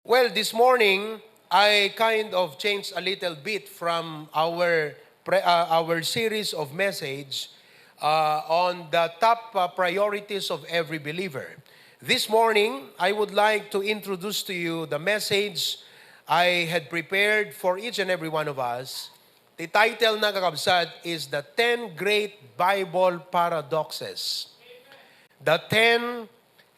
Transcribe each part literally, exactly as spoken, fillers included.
Well, this morning, I kind of changed a little bit from our pre- uh, our series of message uh, on the top uh, priorities of every believer. This morning, I would like to introduce to you the message I had prepared for each and every one of us. The title na, kakabsat, is The ten Great Bible Paradoxes. The ten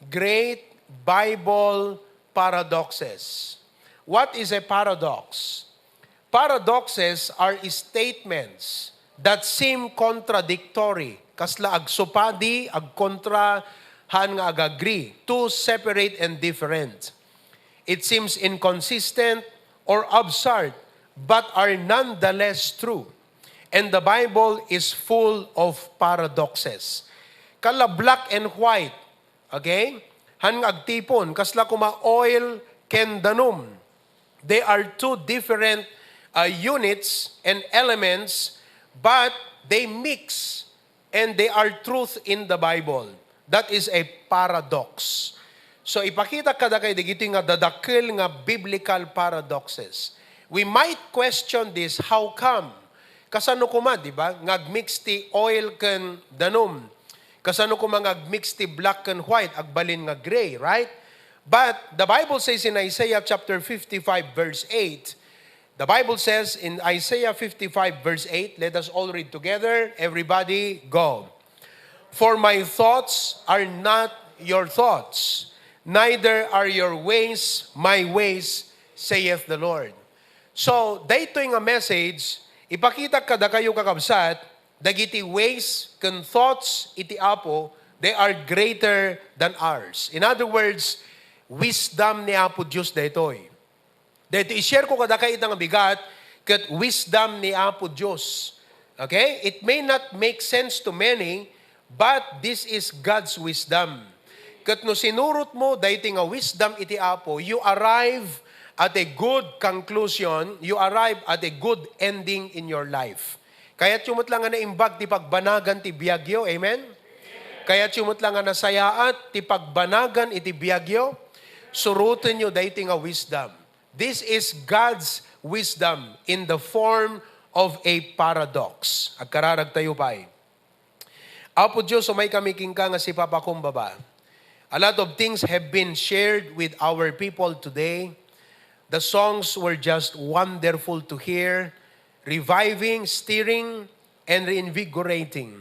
Great Bible Paradoxes. What is a paradox? Paradoxes are statements that seem contradictory, kasla agsupadi, agkontra, haan nga ag-agree, too separate and different. It seems inconsistent or absurd, but are nonetheless true. And the Bible is full of paradoxes. Kasla black and white, okay? Haan nga agtipon, kasla koma oil ken danum. They are two different uh, units and elements, but they mix and they are truth in the Bible. That is a paradox. So, ipakita kadakayo dagitoy nga dadakkel nga biblical paradoxes. We might question this, how come? Kasano koma, di ba? Nga agmix ti oil ken danum. Kasano koma nga agmix ti black ken white, agbalin nga gray, right? But the Bible says in Isaiah chapter fifty-five, verse eight, the Bible says in Isaiah fifty-five, verse eight, let us all read together. Everybody, go. "For my thoughts are not your thoughts, neither are your ways my ways, saith the Lord." So, daytoy nga message, ipakita kadakayo, kakabsat, dagiti ways ken thoughts iti Apo, they are greater than ours. In other words, wisdom ni Apo Dios daytoy. Daytoy i-share ko kadakayo ita nga bigat, ket wisdom ni Apo Dios. Okay? It may not make sense to many, but this is God's wisdom. Ket no sinurot mo daytoy nga wisdom iti Apo, you arrive at a good conclusion, you arrive at a good ending in your life. Kayatyo met la nga naimbag ti pagbanagan ti biagyo. Amen? Kayatyo met la nga nasayaat ti pagbanagan iti biagyo. Surotenyo daytoy nga wisdom. This is God's wisdom in the form of a paradox. Agkararagtayo pay. Apo Dios, umay kami kenka nga sipapakumbaba. A lot of things have been shared with our people today. The songs were just wonderful to hear, reviving, stirring, and reinvigorating.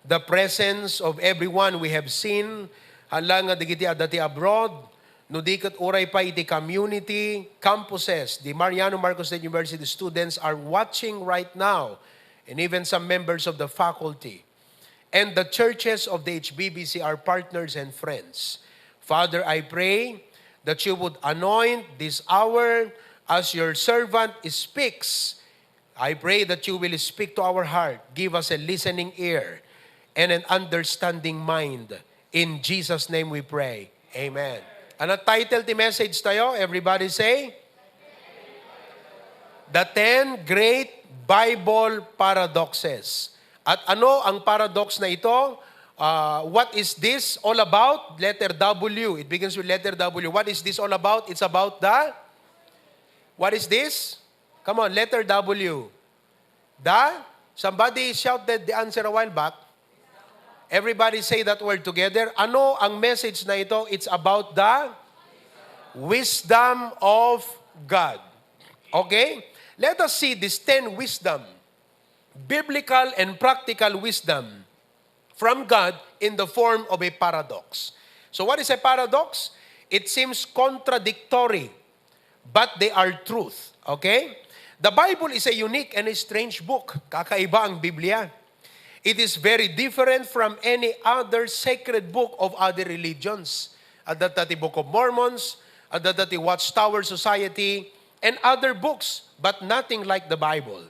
The presence of everyone we have seen, hala nga dagiti adda ti abroad, no di ket uray pay iti community, campuses, the Mariano Marcos State University students are watching right now, and even some members of the faculty. And the churches of the H B B C are partners and friends. Father, I pray that you would anoint this hour as your servant speaks. I pray that you will speak to our heart. Give us a listening ear and an understanding mind. In Jesus' name we pray. Amen. Ano title ti message tayo? Everybody say, The Ten Great Bible Paradoxes. At ano ang paradox na ito? Uh, what is this all about? Letter W. It begins with letter W. What is this all about? It's about the... What is this? Come on, letter W. The? Somebody shouted the answer a while back. Everybody say that word together. Ano ang message na ito? It's about the wisdom of God. Okay? Let us see this ten wisdom, biblical and practical wisdom from God in the form of a paradox. So what is a paradox? It seems contradictory, but they are truth. Okay? The Bible is a unique and a strange book. Kakaiba ang Biblia. It is very different from any other sacred book of other religions. Adda ti Book of Mormons, adda ti Watchtower Society, and other books, but nothing like the Bible.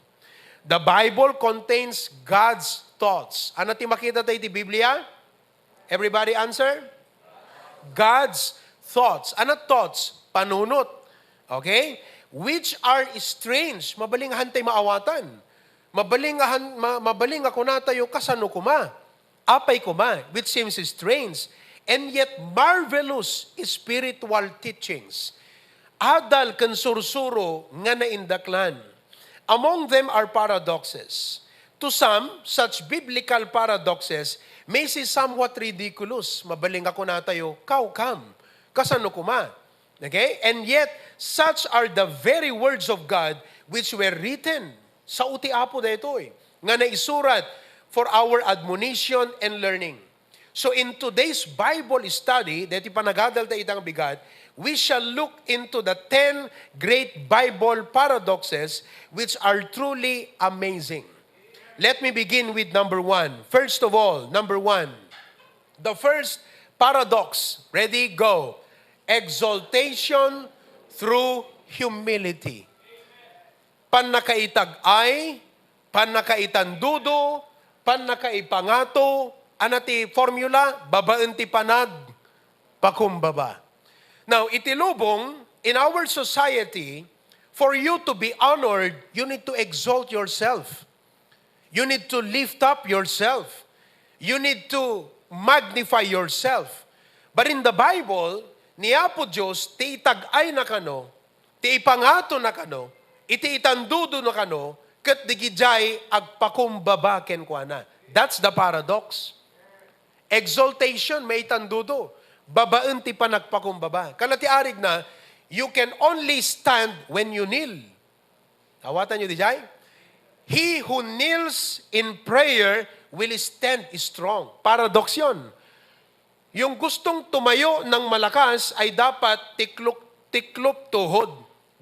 The Bible contains God's thoughts. Ano ti makita tayo ti Biblia? Everybody answer? God's thoughts. Ano thoughts? Panunot. Okay? Which are strange. Mabalingan tay maawatan. Mabalingan, ma, mabalingan kunatayo kasano kuma. Apay kuma, which seems strange, and yet marvelous spiritual teachings. adal ken sursuro nga naindaklan. Among them are paradoxes. To some, such biblical paradoxes may seem somewhat ridiculous. Mabaling nga kunatayo, "How come? Kasano koma?" Okay? And yet, such are the very words of God which were written. Sao ti Apo daytoy nga naisurat for our admonition and learning. So in today's Bible study, daytoy panagadal ta ita nga bigat, we shall look into the ten great Bible paradoxes which are truly amazing. Let me begin with number one. First of all, number one, the first paradox. Ready? Go. Exaltation through humility. Pannakaitag-ay, pannakaitandudo, pannakaipangato, ana ti formula? Babaen ti panagpakumbaba. Now, iti lubong, in our society, for you to be honored, you need to exalt yourself. You need to lift up yourself. You need to magnify yourself. But in the Bible, ni Apo Dios, ti itag-ay na kano, ti ipangato na kano, iti itandudo na kano, ket digidiay agpakumbaba kenkuana. That's the paradox. Exaltation, maitandudo, babaen ti panagpakumbaba. Kala ti arigna, "You can only stand when you kneel." Awatan niyo didiay? "He who kneels in prayer will stand strong." Paradox yon. Yung gustong tumayo ng malakas ay dapat tiklop, tiklop tuhod.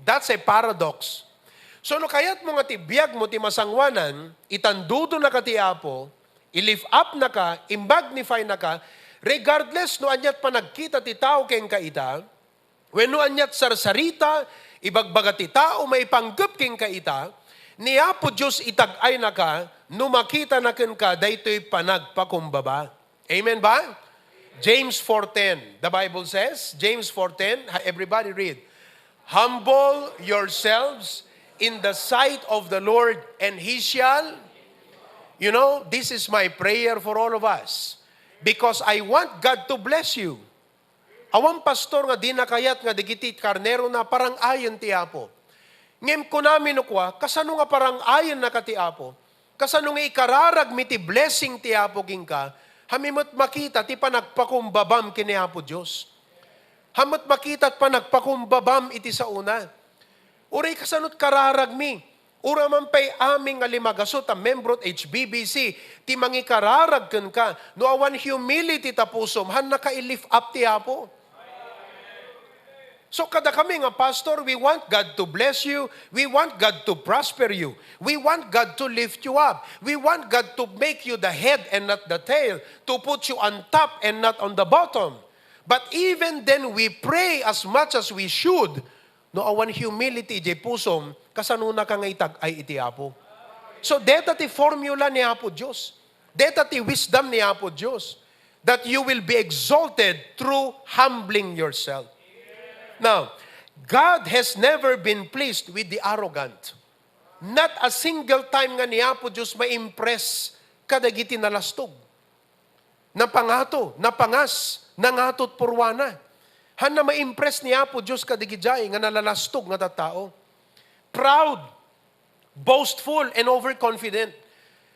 That's a paradox. So, no kayat mo nga ti biag mo ti masanguanan, itandudo na ka ti Apo, i-lift up na ka, i-magnify na ka, regardless no aniat panagkita ti tao kenka ita, wenno aniat sarsarita, ibagbaga ti tao maipanggep kenka ita, ni Apo Dios itag-ay na ka no makita na kenka daytoy panagpakumbaba. Amen ba? James four ten, the Bible says, James four ten, ha-, everybody read, "Humble yourselves in the sight of the Lord, and He shall," you know, this is my prayer for all of us, because I want God to bless you. Awan pastor nga dina kayat nga dagiti karnerona parang-ayen ti Apo. Ngem kunami no kua, "Kasano nga parang-ayennaka ti Apo? Kasano nga ikararagmi ti blessing ti Apo kenka? Hammi met makita ti panagpakumbabam ken ni Apo Dios. Hammi met makita ti panagpakumbabam iti saona. Uray kasano't kararagmi? Uray man pay amin nga limagaso ta membro't H B B C ti mangikararag kenka, no awan humility ta pusom, hannaka i-lift up ti Apo." So, kadakami nga pastor, we want God to bless you. We want God to prosper you. We want God to lift you up. We want God to make you the head and not the tail, to put you on top and not on the bottom. But even then, we pray as much as we should. No awan humility idiay pusom, kasanonaka nga itag-ay iti Apo? So, deta ti formula ni Apo Dios. Deta ti wisdom ni Apo Dios, that you will be exalted through humbling yourself. Now, God has never been pleased with the arrogant. Not a single time nga ni Apo Dios ma-impress kadagiti nalastog. Napangato, napangas, nangatot purwana. Hanna ma-impress ni Apo Dios kadagidiay nga nalalastog nga tattao. Proud, boastful, and overconfident.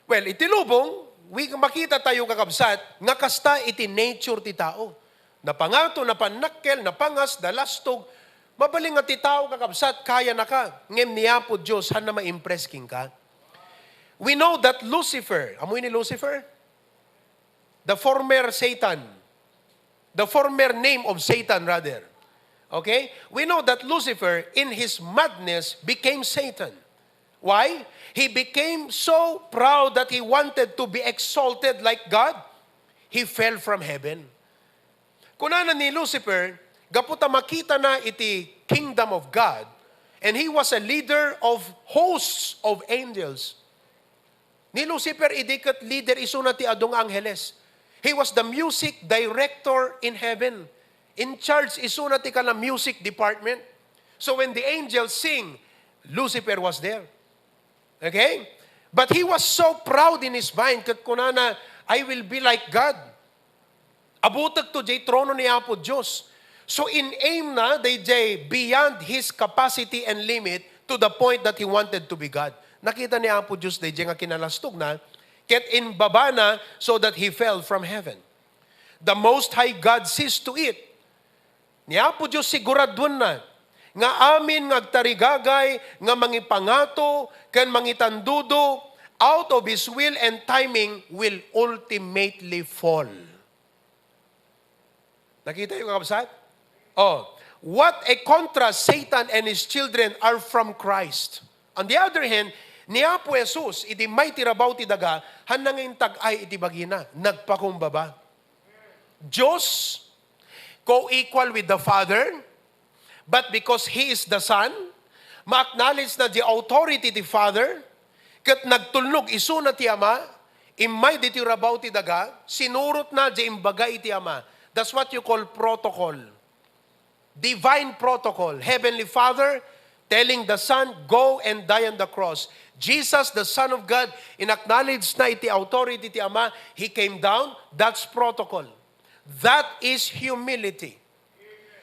Well, iti lubong, wi-, makita tayo, kakabsat, nga kasta iti nature ti tao. Napangato, napannakkel, napangas, nalastog. Mabalin nga ti tao, kakabsat, kayana ka. Ngem ni Apo Dios, hanna ma-impress kenka. We know that Lucifer, amoy ni Lucifer? The former Satan. The former name of Satan, rather. Okay? We know that Lucifer, in his madness, became Satan. Why? He became so proud that he wanted to be exalted like God. He fell from heaven. Kunana ni Lucifer, gapu ta makita na iti kingdom of God, and he was a leader of hosts of angels. Ni Lucifer, idi ket leader isuna ti adu nga angheles. He was the music director in heaven. In charge isuna ti kana music department. So when the angels sing, Lucifer was there. Okay? But he was so proud in his mind, ket kunana, "I will be like God." Abutekto diay trono ni Apo Dios. So in aim na, dayjay beyond his capacity and limit to the point that he wanted to be God. Nakita ni Apo Dios dayjay nga kinalastogna, ket inbabana so that he fell from heaven. The Most High God sees to it. Ni Apo Dios siguraduenna nga amin nga agtarigagay, nga mangipangato, ken mangitandudo, out of his will and timing, will ultimately fall. Nakita niyo, kakabsat? Oh, what a contrast! Satan and his children are from Christ. On the other hand, ni Apo Jesus, idi maay ti rabaw ti daga, haanna nga intag-ay iti bagina, nagpakumbaba. Dios, co-equal with the Father, but because He is the Son, ma-acknowledge na di authority ti Father, ket nagtulnog isuna ti Ama, immay ditoy rabaw ti daga, sinurotna di imbaga iti Ama. That's what you call protocol. Divine protocol. Heavenly Father telling the Son, "Go and die on the cross." Jesus, the Son of God, in-acknowledge na iti authority ti Ama, He came down. That's protocol. That is humility.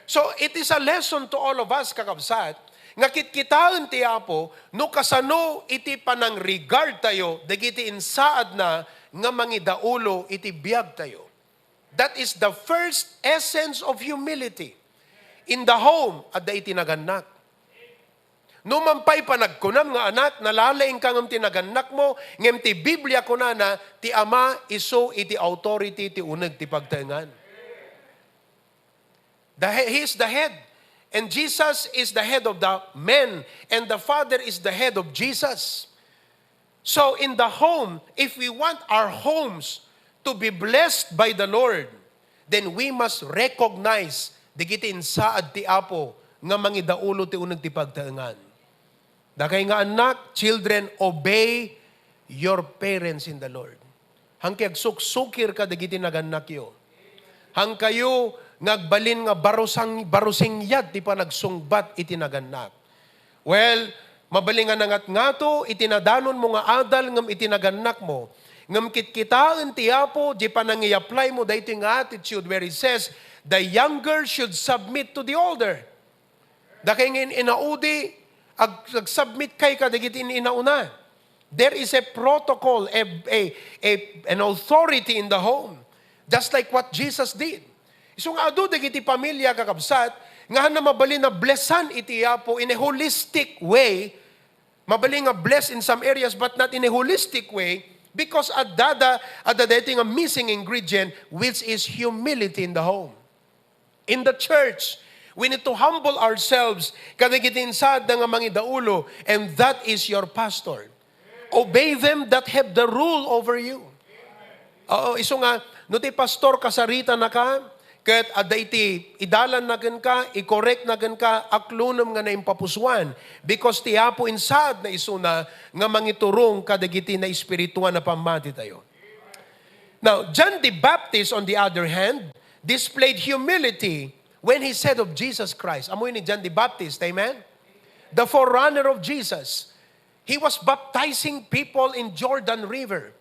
So, it is a lesson to all of us, kakabsat, nga kitkitaen ti Apo no kasano iti panangregard tayo dagiti insaadna nga mangidaulo iti biag tayo. That is the first essence of humility. In the home, adda iti nagannak. No man pay panagkunam nga anak, nalalaingka ngem ti nagannakmo, ngem ti Biblia kunana, ti ama isu iti authority ti uneg ti pagtaengan. The he-, he is the head. And Jesus is the head of the men, and the Father is the head of Jesus. So in the home, if we want our homes to be blessed by the Lord, then we must recognize dagiti insaad ti Apo nga mangidaulo ti uneg ti pagtaengan. Dakay nga annak, children, obey your parents in the Lord. Haankayo agsuksukir kadagiti nagannakyo. Haankayo nga agbalin nga barusang-, barusingyad ti panagsungbat iti nagannak. Well, mabalin nga nangatngato iti nadanonmo nga adal ngem iti nagannakmo. Ngem kitkitaen ti Apo, di panangiapplymo daytoy nga attitude where He says, "The younger should submit to the older." Dakay nga in-inaudi, ag-, agsubmit kay kadagiti in-inauna. There is a protocol, a, a, a, an authority in the home. Just like what Jesus did. Isu nga adu dagiti pamilya, kakabsat, nga haanna mabalin a blessan iti Apo in a holistic way, mabalin nga bless in some areas but not in a holistic way, because adda, adda daytoy nga missing ingredient, which is humility in the home. In the church, we need to humble ourselves kadagiti insaadda nga mangidaulo, and that is your pastor. Obey them that have the rule over you. Oo, isu nga, no ti pastor kasaritanaka, ket adda iti idalanna kenka, i-correctna kenka, aklonem nga naimpapusuan, because ti Apo insaadna isuna nga mangiturong kadagiti naespirituan a pammatitayo. Now, John the Baptist, on the other hand, displayed humility when he said of Jesus Christ. Ammoyo ni John the Baptist, amen? The forerunner of Jesus. He was baptizing people in Jordan River.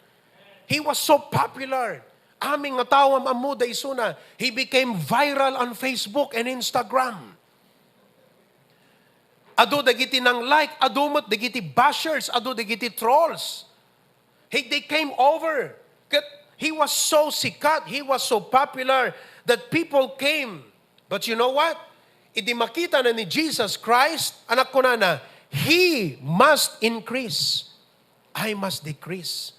He was so popular. Amin nga tao am-ammoda isuna. He became viral on Facebook and Instagram. Adu dagiti nang-like, adu met dagiti bashers, adu dagiti trolls. He, they came over. Ket he was so sikat, he was so popular that people came. But you know what? Idi makitana ni Jesus Christ, anak, kunana, "He must increase, I must decrease."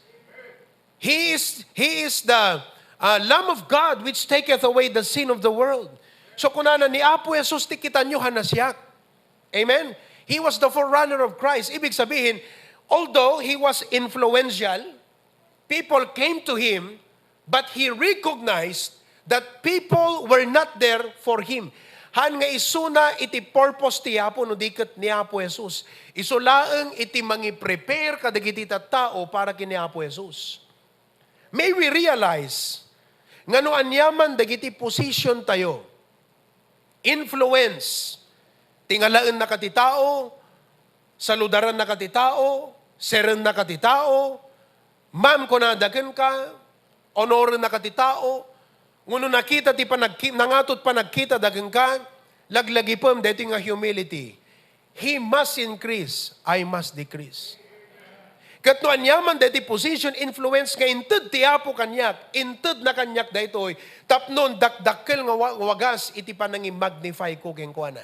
He is, he is the, uh, Lamb of God which taketh away the sin of the world. So kunana ni Apo Jesus, ti kitanyo, haanna siak. Amen? He was the forerunner of Christ. Ibig sabihin, although he was influential, people came to him, but he recognized that people were not there for him. Haan nga isuna iti purpose ti Apo no di ket ni Apo Jesus. Isu laeng iti mangi-prepare kadagiti tattao para ken ni Apo Jesus. May we realize nga no aniaman dagiti position tayo, influence, tingalaennaka ti tao, saludarannaka ti tao, serennaka ti tao, "Ma'am," kunada kenka, onorennaka ti tao, Wenno nakita ti panagki-, nangato ti panagkita da kenka, laglagipem daytoy nga humility. He must increase, I must decrease. Ket no aniaman daytoy position, influence nga inted ti Apo kaniak, intedna kaniak daytoy, tapno dakdakkel nga wa-, wagas iti panangimagnify ko kenkuana.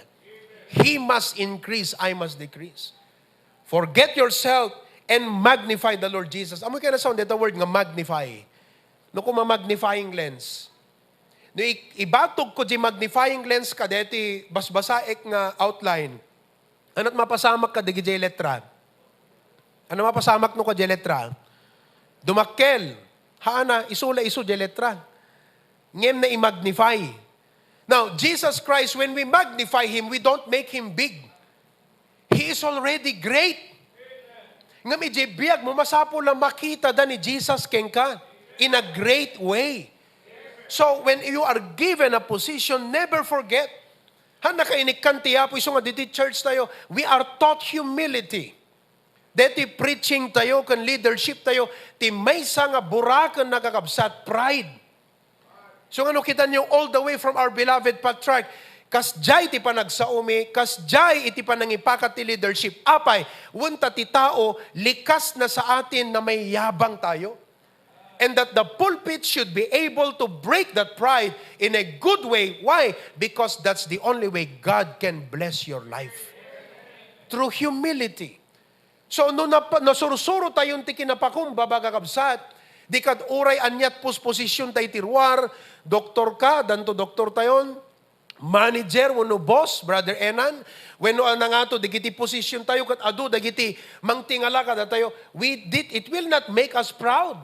He must increase, I must decrease. Forget yourself and magnify the Lord Jesus. Amoy kaya nasaon dayta word nga magnify? No, kuma magnifying lens. No, i-, ibatog ko di magnifying lens ka deti basbasaek nga outline. Anat mapasamak ka di gidiay letra? Ano mapasamak no ka diay letra? Dumakkel. Haana, isu la isu diay letra. Ngem na i-magnify. Now, Jesus Christ, when we magnify Him, we don't make Him big. He is already great. Ngem idiay biag mo, masapul a makita da ni Jesus kenka in a great way. So, when you are given a position, never forget. Han, nakainikkan ti Apo, isu nga diti church tayo, we are taught humility. Deti preaching tayo, ken leadership tayo, ti maysa nga buraken, nakakabsat, pride. So, ngano, kita niyo, all the way from our beloved patriarch, kasdiay ti panagsaomi, kasdiay iti panangipakat ti leadership. Apay, wenta ti tao, likas na sa atin na mayabang tayo. And that the pulpit should be able to break that pride in a good way. Why? Because that's the only way God can bless your life. Through humility. So, no nap-, nasursuro tayon ti kinapakumbaba, kakabsat, di kad uray aniat pos-, position tay ti ruar, doktor ka, danto doktor tayon, manager wenno boss, Brother Enan, wenno a nangato dagiti position tayo ket adu dagiti mangtingala kadatayo, we did, it will not make us proud,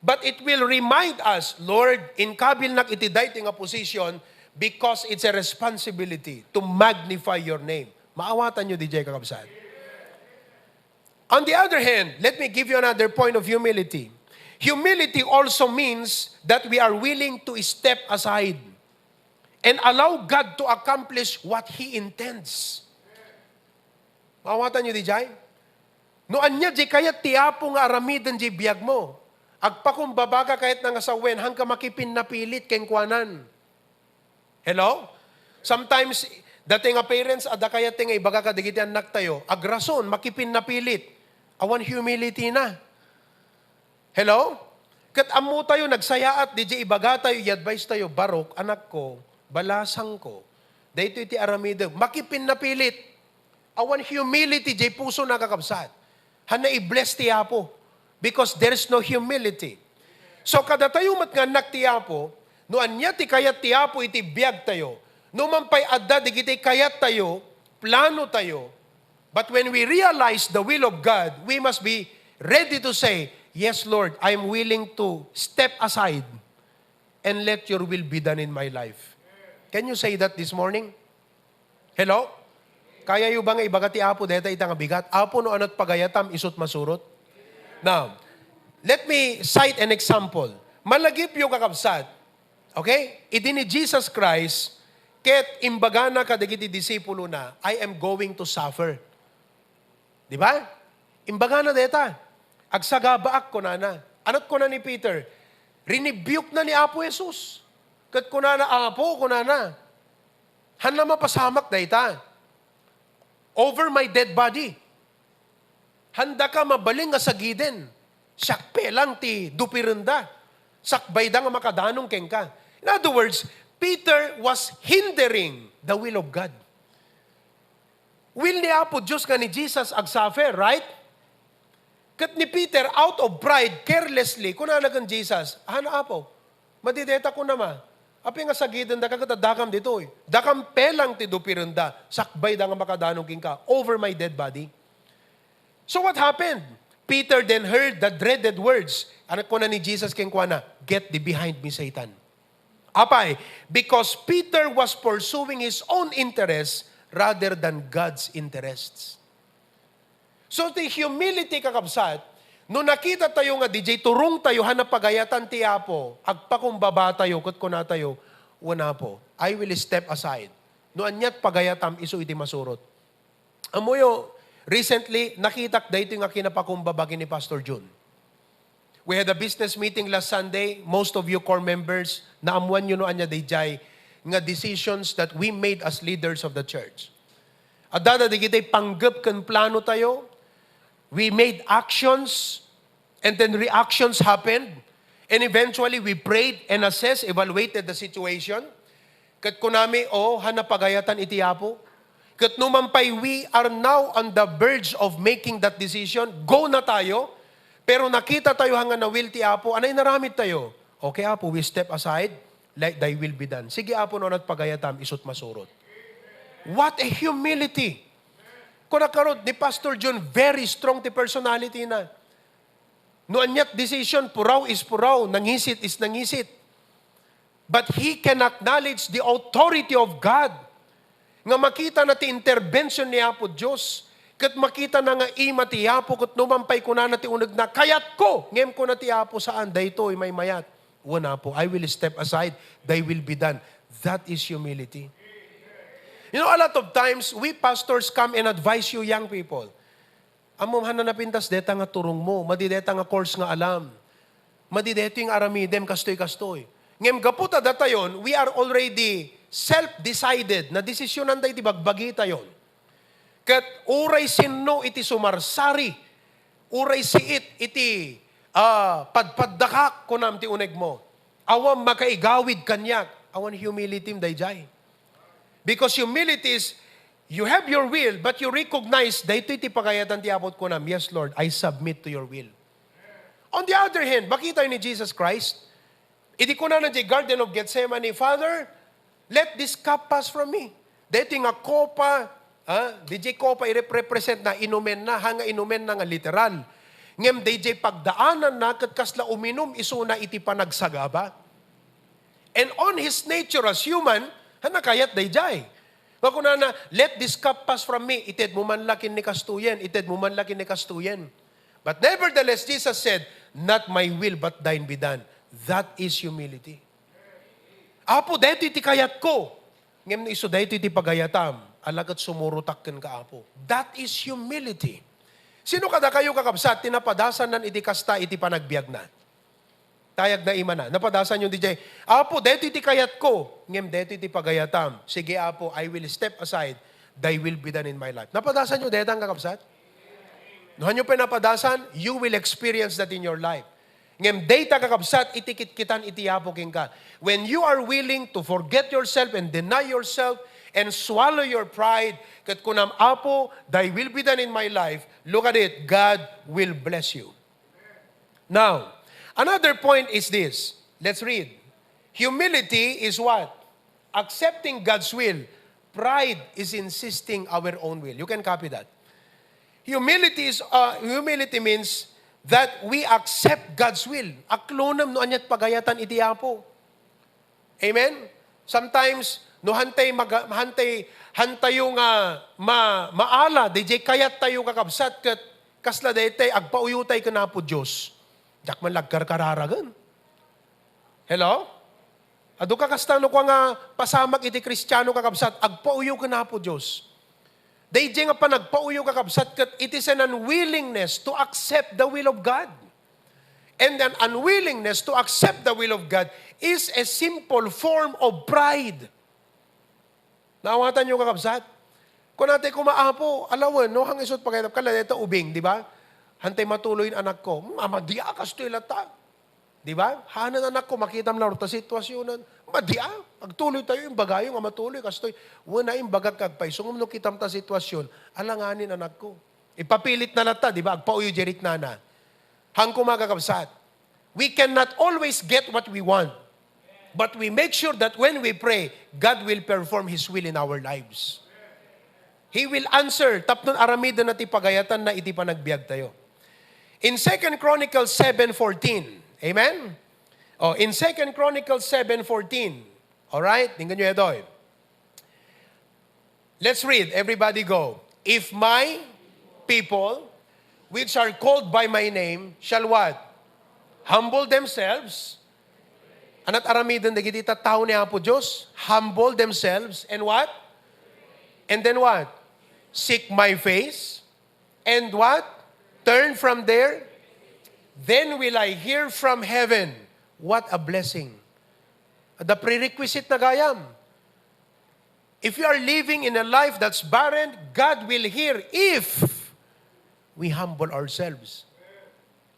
but it will remind us, "Lord, inkabilnak iti daytoy nga position because it's a responsibility to magnify your name." Maawatanyo diay, kakabsat? On the other hand, let me give you another point of humility. Humility also means that we are willing to step aside and allow God to accomplish what He intends. Maawatanyo diay? No ania diay kayat ti Apo nga aramiden diay biag mo, agpakumbaba ka kayatna nga sawen, hanka makipinnapilit kenkuanan. Hello? Sometimes, dati nga parents, adda kayat nga ibaga kadagiti annak tayo, agrason, makipinnapilit. Awan humility na. Hello? Ket ammo tayo, nagsayaat, diay ibaga tayo, i-advise tayo, "Barok, anakko, balasangko, daytoy ti aramidem." Makipinnapilit. Awan humility diay puso, nakakabsat. Hanna i-bless ti Apo because there's no humility. So, kadatayo met nga annak ti Apo, no ania ti kayat ti Apo iti biag tayo, no man pay adda dagiti kayat tayo, plano tayo, but when we realize the will of God, we must be ready to say, "Yes, Lord, I am willing to step aside and let your will be done in my life." Can you say that this morning? Hello? Kayayo ba nga ibaga ti Apo dayta ita nga bigat? "Apo, no anat pagayatam, isut masurot." Now, let me cite an example. Malagipyo, kakabsat. Okay? Idi ni Jesus Christ, ket imbagana kadagiti disipulona, "I am going to suffer." Di ba? Imbagana dayta, "Agsagabaak," kunana. Anat kuna ni Peter? Rinibiukna ni Apo Jesus. Ket kunana, "Apo," kunana, "hanna mapasamak dayta over my dead body. Handaka mabalin nga sagiden. Siak pay lang ti dupirenda. Sakbayda nga makadanong kenka." In other words, Peter was hindering the will of God. Will ni Apo Dios nga ni Jesus agsuffer, right? Ket ni Peter, out of pride, carelessly, kunana ken Jesus, "Haan, Apo, madi dayta kunam a. Apay nga sagidendaka ket addakam ditoy? Dakam pay lang ti dupirenda, sakbayda nga makadanong kenka over my dead body." So what happened? Peter then heard the dreaded words. Ano kuna ni Jesus kenkuana? "Get thee behind me, Satan." Apay, because Peter was pursuing his own interests rather than God's interests. So, ti humility, kakabsat, no nakita tayo nga diay turong tayo, hanna pagayatan ti Apo, agpakumbaba tayo, ket kuna tayo, "Wen, Apo, I will step aside. No aniat pagayatam, isu iti masurot." Ammoyo, recently, nakitak daytoy nga kinapakumbaba ken ni Pastor Jun. We had a business meeting last Sunday. Most of you core members, naammuanyo no ania daydiay nga decisions that we made as leaders of the church. Adda dagiti panggep ken plano tayo. We made actions, and then reactions happened. And eventually, we prayed and assessed, evaluated the situation. Ket kunami, "O, han napagayatan iti Apo." Ket numan pay, we are now on the verge of making that decision. Go na tayo. Pero nakita tayo nga na-will ti Apo. Anay naramid tayo? "Okay, Apo, we step aside. Let thy will be done." "Sige, Apo, no, nat pagayatam, isut masurot." What a humility! Kuna karod ni Pastor John, very strong ti personality na. No aniat decision, puraw is puraw, nangisit is nangisit. But he can acknowledge the authority of God. Nga makita na ti intervention ni Apo Dios. Ket makita na nga ima ti Apo, ket numan pay kunana ti unegna, "Kayatko," ngem kuna ti Apo, "Saan, daytoy maymayat." "Wen, Apo, I will step aside. Thy will be done." That is humility. You know, a lot of times, we pastors come and advise you young people. Ammom, han napintas deta nga turongmo, madi deta nga course nga alam. Madi detoy nga aramidem, kastoy, kastoy. Ngem gapu ta datayon, we are already self-decided, nadesisionan tayo iti bagbagi tayon. Ket uray sinno iti sumarsari, uray siit iti, ah, padpaddakak, kunam ti unegmo. Awan makaigawid kaniak. Awan humility daydiay. Because humility is, you have your will, but you recognize, "Daytoy ti pagayatan ti Apo," kunam, "Yes, Lord, I submit to your will." On the other hand, makita ni Jesus Christ, idi kunana di Garden of Gethsemane, "Father, let this cup pass from me." Daytoy nga kopa, ah, di jay kopa irepresent na inumen na, ha nga inumen na nga literal. Ngem dayjay pagdaanan na ket kasla uminum isuna iti panagsagaba. And on his nature as human, ha, nakayat dayjay. Nga kunana, "Let this cup pass from me." Itedmo man la ken ni kastoyen, itedmo man la ken ni kastoyen. But nevertheless, Jesus said, "Not my will, but thine be done." That is humility. "Apo, daytoy ti kayatko. Ngem no isu daytoy ti pagayatam, ala ket sumurotak kenka, Apo." That is humility. Sino kadakayo, kakabsat, ti napadasannan iti kasta iti panagbiagna? Tayag na imana. Napadasanyo diay, "Apo, daytoy ti kayatko, ngem daytoy ti pagayatam." "Sige, Apo, I will step aside. Thy will be done in my life." Napadasanyo daytan, kakabsat? No, hanyo pay napadasan, you will experience that in your life. Ngem dayta, kakabsat, iti kitkitan iti Apo kenka. When you are willing to forget yourself and deny yourself and swallow your pride, ket kunam, "Apo, thy will be done in my life," look at it, God will bless you. Now, another point is this. Let's read. Humility is what? Accepting God's will. Pride is insisting our own will. You can copy that. Humility is, uh, humility means that we accept God's will. Aklonem no aniat pagayatan iti Apo. Amen? Sometimes, no hantay maga-, hantay, hantayo nga ma-, maala, diay kayat tayo, kakabsat, ket kasla daytay, agpauyotay ken Apo Dios. Diak man la agkarkararagen. Hello? Adu ka kasta no kua nga pasamak iti Kristiano, kakabsat, agpauyo ken Apo Dios. Daydiay nga panagpauyo, kakabsat, ket it is an unwillingness to accept the will of God. And an unwillingness to accept the will of God is a simple form of pride. Naawatanyo, kakabsat? Kunatay koma, "Apo, alawen, no, hang isut pagayat, kala deta ubing, di ba? Hantay matuloy in anakko." "Hmm, amadi a, kastoy latta." Di ba? "Hanen anakko, makitam la ta situasionan." "Madi a, agtuloy tayo, imbagayo nga matuloy, kastoy." "Wen a, imbagak nga agpayso, ngem no kitam ta situasion, alanganin anakko." Ipapilit na latta, di ba? Agpauyo di riknana. Hang koma, kakabsat. We cannot always get what we want. But we make sure that when we pray, God will perform His will in our lives. He will answer tapno aramiden na ti pagayatanna iti panagbiag tayo. In Second Chronicles seven fourteen, amen? Oh, in Second Chronicles seven fourteen, all right? Tingnan nyo ito. Let's read. Everybody go. "If my people, which are called by my name, shall" what? "Humble themselves." Anat aramiden dagiti tattao ni Apo Dios? "Humble themselves and" what? And then what? "Seek my face." And what? "Turn from their," Then will I hear from heaven. What a blessing. The prerequisite na gayam. If we are living in a life that's barren, God will hear if we humble ourselves.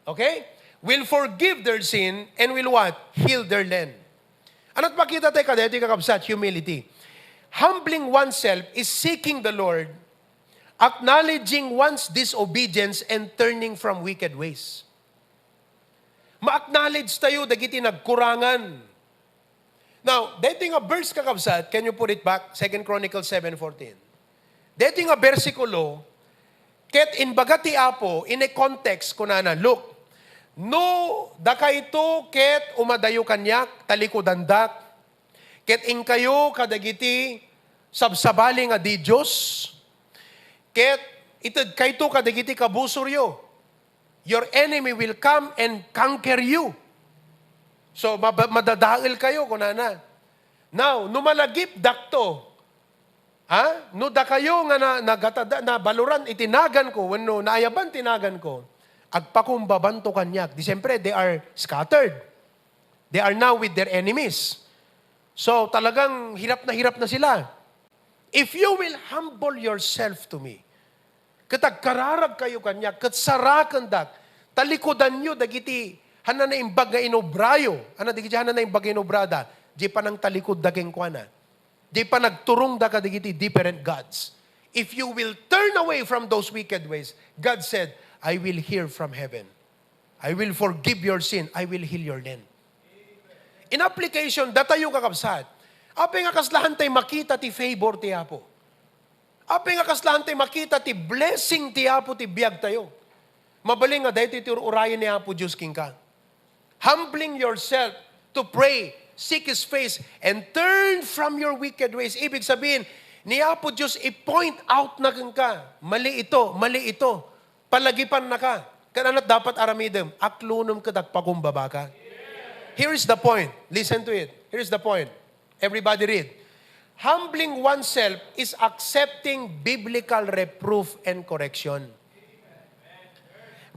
Okay? Will forgive their sin and will what? Heal their land. Ani't makita tayo kadaytoy, kakabsat? Humility. Humbling oneself is seeking the Lord, acknowledging one's disobedience, and turning from wicked ways. Ma-acknowledge tayo dagiti nagkurangan. Now, daytoy nga verse, kakabsat, can you put it back? Second Chronicles seven fourteen. Daytoy nga bersikulo, ket imbaga ti Apo, in a context, kunana, "Look, no dakayto ket umadayo kaniak, talikudandak, ket inkayo kadagiti sabsabali nga didios, ket itedkayto kadagiti kabusoryo, your enemy will come and conquer you." So, mab-, madadael kayo, kunana. Now, no malagipdakto, ha? No dakayo nga na, nagatada-, nabaluran iti nagan ko, wenno naayaban ti nagan ko, agpakumbabanto kaniak. Di siyempre, they are scattered. They are now with their enemies. So, talagang hirap na hirap na sila. "If you will humble yourself to me," ket agkararag kayo kaniak, ket sarakendak, talikudanyo dagiti hanna naimbag nga inubrayo, hanna dagiti hanna naimbag nga inubrada, di panangtalikudda kenkuana, di panagturongda kadagiti different gods. If you will turn away from those wicked ways, God said, "I will hear from heaven. I will forgive your sin. I will heal your land." In application, datayo, kakabsat, apay nga kasla haantay makita ti favor ti Apo? Apay nga kasla haantay makita ti blessing ti Apo ti biag tayo? Mabalin nga daytoy ti ur-urayen ni Apo Dios kenka. Humbling yourself to pray, seek His face, and turn from your wicked ways. Ibig sabihin, ni Apo Dios i-point out na kenka, "Mali ito, mali ito." Palagipannaka. Ket ani't dapat aramidem? Aklonem ket agpakumbabaka. Here is the point. Listen to it. Here is the point. Everybody read. Humbling oneself is accepting biblical reproof and correction.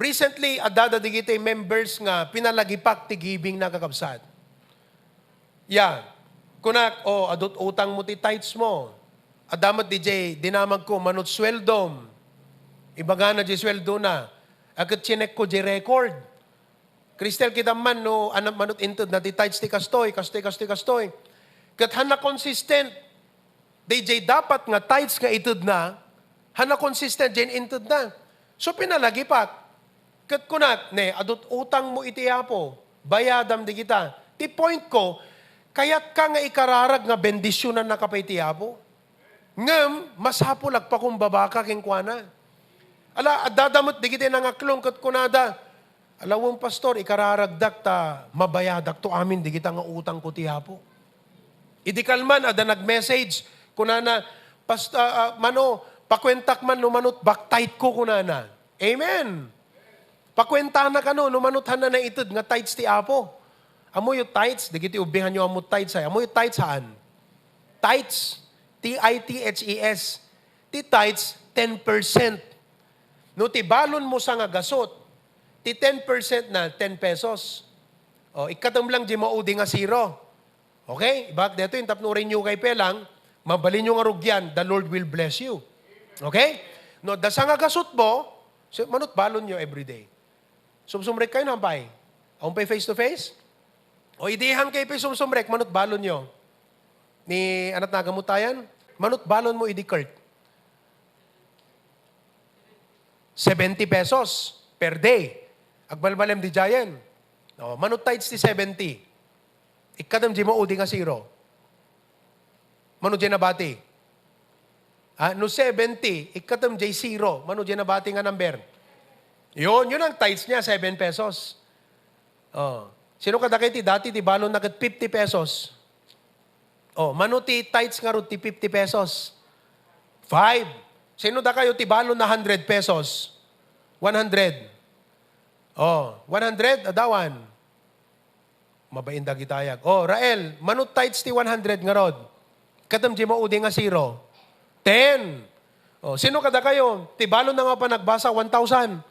Recently, adda dagiti members nga pinalagipak ti giving na, kakabsat. Ya, kunak, "O, adu't utang mo ti tithes mo." Adda met diay dinamag ko, "Manut sueldom." Ibagana diay sueldona. A, ket chinek ko diay record. Crystal, kitaem man no, ano, manut intedna ti tithes ti kastoy, kastoy, kastoy, kastoy. Ket hanna consistent. Daydiay dapat nga tithes nga itedna, hanna consistent diay intedna. So, pinalagipak. Ket kunak, "Ne, adu't utang mo iti Apo, bayadam dagita." Ti point ko, kayatka nga ikararag nga bendisionannaka pay ti Apo. Ngem, masapul agpakumbabaka kenkuana. Ala, addada met dagiti nangaklong ket kunada, "Ala wen, Pastor, ikararagdak ta mabayadakto amin dagita nga utangko ti Apo." Idi kalman, adda nag-message, kunana, "Past-, ah, ah, mano, pakuentak man no manut back tithe ko," kunana. Amen. Pakuentana kano no manut hanna naited nga tithes ti Apo. Ammoyo tithes, dagiti ubing hanyo ammo tithes, ay. Ammoyo tithes, haan? Tithes, T I T H E S. Ti tithes, ten percent. No ti balon mo sangagasut, ti ten percent na, ten pesos. O, ikkatem lang diay maudi nga zero. Okay? Ibagak daytoy, tapno renew kay pelang, mabalinyo nga rugian, the Lord will bless you. Okay? No, adda sangagasut mo, so, manut balonyo everyday. Sumsumrek kayo, naan pay? Awan pay face to face? O, idi han kayo pay sumsumrek, manut balonyo. Ni, anat nagamutayan? Manut balon mo idi Kurt. Seventy pesos per day. Agbalbalem diay. O, manut tithes ti seventy. Ikkatem diay maudi nga zero. Mano diay nabati? Ha? No seventy, ikkatem diay zero. Mano diay nabati nga number? Yun, yun ang tithes niya, seven pesos. O. Sino kadakayo ti dati ti balonna ket fifty pesos? O, mano ti tithes ngarud ti fifty pesos? Five. Sino dakayo ti balonna hundred pesos? One hundred. O, one hundred, adawan. Mabain dagiti ayag. O, Rael, mano tithes ti one hundred ngarud? Ikkatem diay maudi nga zero. Ten. O, sino kadakayo? Ti balonna nga panagbasa, one thousand.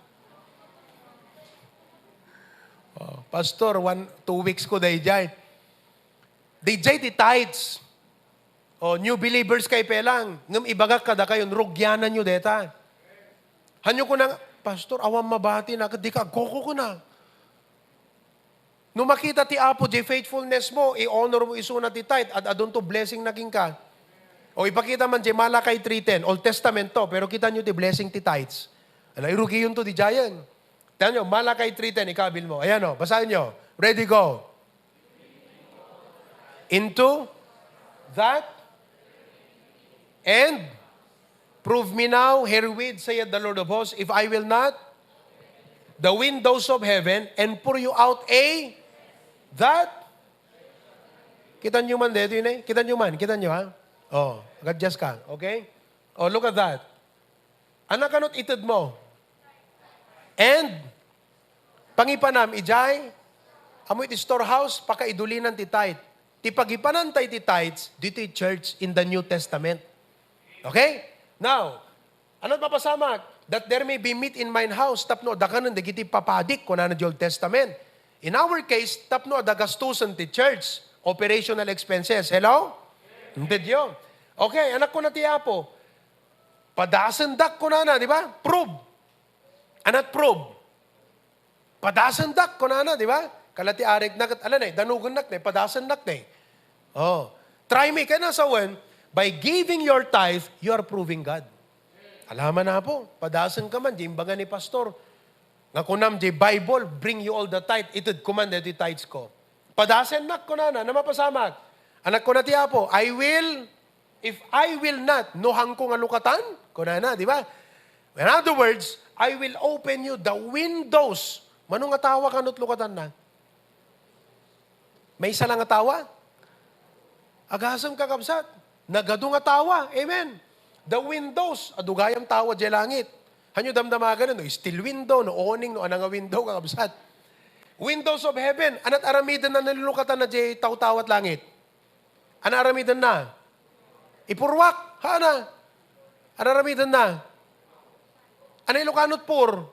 Pastor, one, two weeks ko dayjay. Dayjay ti tithes. O, new believers kay pelang. Ngem ibagak kadakayon, rugiananyo deta. Hanyo kuna, "Pastor, awan mabati na, ket dika agkuko kuna." No makita ti Apo diay faithfulness mo, i-honor mo isuna ti tithe, ad-adunto blessing na kenka. O ipakita man diay Malachi three ten, Old Testament to, pero kitanyo ti blessing ti tithes. Ala, irugiyonto daydiayen. Tingnan nyo, Malachi three ten, ikabil mo. Ayan o, basahin nyo. Ready, go. Into that and prove me now herewith, saith the Lord of hosts, if I will not the windows of heaven and pour you out a that. Kita nyo man, dito yun eh. Kita nyo man, kita nyo ha? Oh, adjust ka. Okay? Oh, look at that. Anak, ano't ited mo? And, pangipanam, ijay, amoy ti storehouse, pakaidulinan ti tithe. Ti pagipananta iti tithes, ditoy church in the New Testament. Okay? Now, ano't mapasamak? That there may be meat in mine house, tapno adakanen dagiti papadik, kunana di Old Testament. In our case, tapno adagastusen ti church, operational expenses. Hello? Hindi diyo. Okay, anak ko na ti Apo. Padasendak, kunana, di ba? Prove. Anat prove. Padasendak, kunana, di ba? Kala ti arigna ket, ala ne, danugennak ne, padasennak ne. Oh. Try me, kaya nasa when, by giving your tithe, you are proving God. Alaman na po, padasen ka man, di imbaga ni pastor. Nga kunam, di Bible, bring you all the tithe, ited ko man, deti tithes ko. Padasennak, kunana, na mapasamak. Anak ko na ti Apo, I will, if I will not, no hangko nga lukatan, kunana, di ba? In other words, I will open you the windows. Mano nga tawa kanut lukatanna? Maysa lang nga tawa? Agasem, kakabsat. Nagadu nga tawa. Amen. The windows. Adu gayam tawa diay langit. Hanyo damdamagan no steel window, no awning, no ana nga window, kakabsat. Windows of heaven. Anat aramiden na nilukatan na diay tawtawat langit? Ana aramiden na? Ipurwak. Hana. Ana aramiden na? Ana ilukanot pur?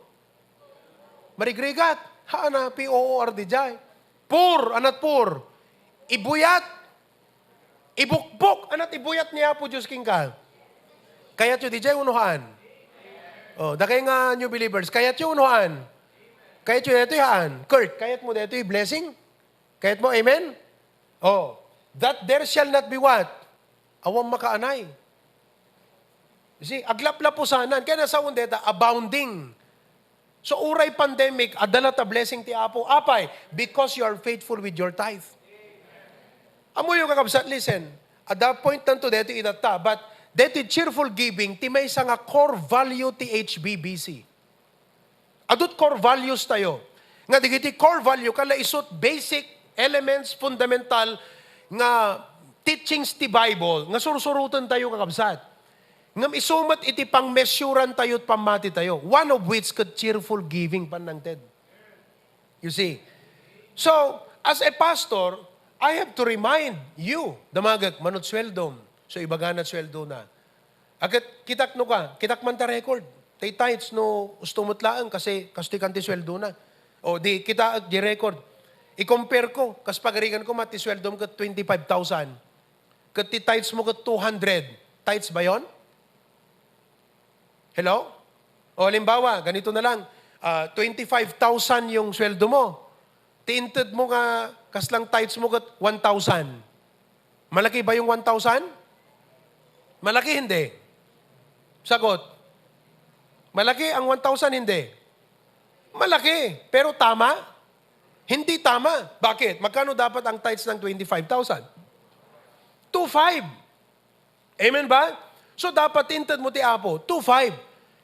Marigrigat. Hana, P O O R D J. Pur, anat pur? Ibuyat. Ibukbok, anat ibuyat ni Apo Dios kenka. Kayatyo diay unuhaan? Oh, dakay nga new believers, kayatyo unuhaan? Kayatyo detoy haan? Kurt, kayat mo detoy blessing? Kayat mo, amen? Oh, that there shall not be what? Awan makaanay. You see, aglaplapusanan. Kaya nasa undeta, abounding. So, uray pandemic, adala ta blessing ti Apo. Apay, because you are faithful with your tithe. Amoyo, kakabsat, listen. At that point, tanto deti idatta. But deti cheerful giving, ti maysa nga core value ti H B B C. Adut core values tayo. Nga digiti core value, kala isut basic elements, fundamental nga teachings ti Bible, nga sursuroten tayo, kakabsat. Ngem isu met iti pangmesuran tayo at pammati tayo. One of which ket cheerful giving, pannangted. You see? So, as a pastor, I have to remind you, damagek, manut sueldom. So, ibagana sueldo na. Aket kitak no ka, kitak man ta record. Tay tithes no, usto met laeng kasi kastoy kan ti sueldo na. O di, kitaek di record. I-compare ko, kas pagarigan ko, mat ti sueldom ket twenty-five thousand. Ket ti tithes mo ket two hundred. Tithes ba yon? Hello? O halimbawa, ganito na lang. Ah, twenty-five thousand yung sweldo mo. Ti inted mo nga, kaslang tithes mo ket one thousand. Malaki ba yung one thousand? Malaki, hindi? Sagot. Malaki ang one thousand, hindi? Malaki. Pero tama? Hindi tama. Bakit? Magkano dapat ang tithes ng twenty-five thousand? Two five. Amen ba? So, dapat inted mo ti Apo, two five.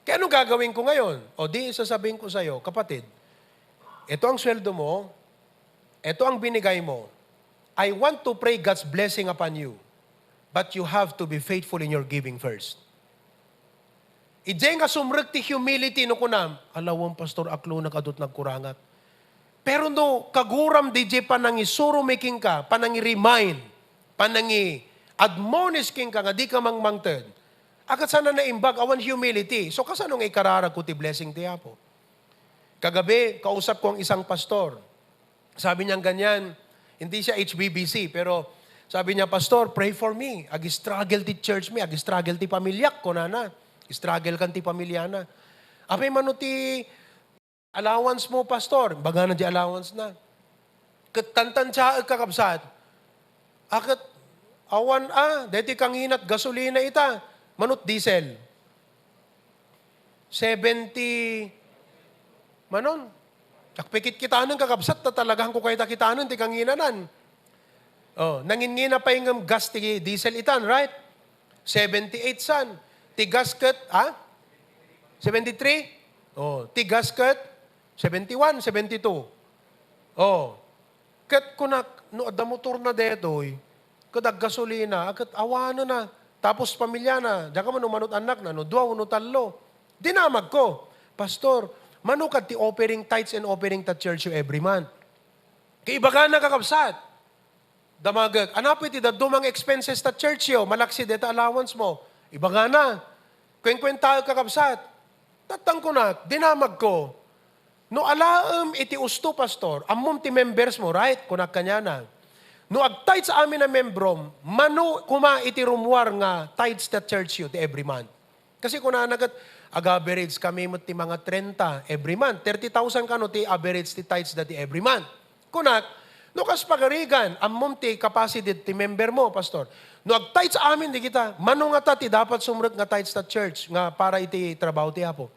Kaya anong gagawin ko ngayon? O di, sasabihin ko sa'yo, kapatid, ito ang sweldo mo, ito ang binigay mo. I want to pray God's blessing upon you. But you have to be faithful in your giving first. Idiay nga sumrek ti humility no kunam, "Alawem, Pastor, aklo, nag-adut nagkurangak." Pero no kaguram didiay panangisuro mi kenka, panangi-remind, panangi-admonish kenka nga dika mangmangted, akat sana naimbag, awan humility. So, kasano nga ikararag ko ti blessing ti Apo? Kagabi, kausap ko ang isang pastor. Sabi niya ganyan, hindi siya H B B C, pero sabi niya, "Pastor, pray for me. Ag-struggle ti church mi, ag-struggle ti pamilyak," kunana. "Struggle kan ti pamilyana." "Apay mano ti allowance mo, Pastor?" Bagana di allowance na. Ket tantansiaek, kakabsat. Aket awan a, deti kanginat gasolina ita. Manut diesel. Seventy, manon? Agpikit kitanen, kakabsat, ta talaga ko kayta kitanen ti kanginanan. Oh, nangingina pay ngem gas ti diesel itan, right? Seventy-eight san. Ti gas ket, ha? Seventy-three? Oh, ti gas ket seventy-one, seventy-two. Oh. Ket kunak, no adda motorna detoy, ket aggasolina, ket awanenna. Tapos pamilyana, diak man umanut annakna, no dua wenno tallo. Dinamagko, "Pastor, mano kad ti offering, tithes and offering ta church yo every month?" Ket ibagana, kakabsat, damagek, "Ania pay ti dadduma nga expenses ta church yo, malaksid deta allowance mo?" Ibagana, kuenkuentaek, kakabsat. Tattang kunak, dinamagko, "No alaem iti usto, Pastor, ammom ti members mo, right?" Kunak kaniana. "No agtithes amin a membrom, mano koma iti rummuar nga tithes ta church yo ti every month?" Kasi kunana ket, "Ag-average kami met ti mga trenta every month. Thirty thousand kano ti average ti tithes dati every month." Kunak, "No kas pagarigan, ammom ti capacity ti member mo, Pastor. No agtithes amin di kita, mano ngata ti dapat sumrek nga tithes ta church nga para iti trabaho ti Apo?"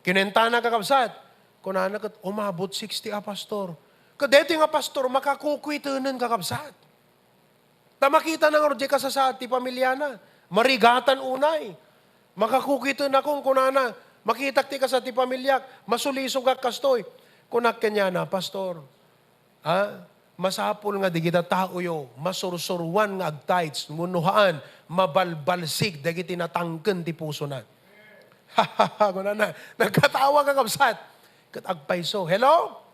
Kinuentana, kakabsat. Kunana ket, "Umabot sixty a, Pastor." Ket daytoy nga pastor, makakukuitenen, kakabsat. Ta makitana ngarud diay kasasaad ti pamiliana. Marigatan unay. "Makakukuitenakon," kunana. "Makitak ti kasa ti pamiliak. Masulisogak kastoy." Kunak kaniana, "Pastor, ha? Masapul nga dagita taoyo masursuruan nga agtithes, wenno haan, mabalbalsig dagiti natangken ti pusona." Kunana, nagkatawa, kakabsat. Ket agpayso. Hello?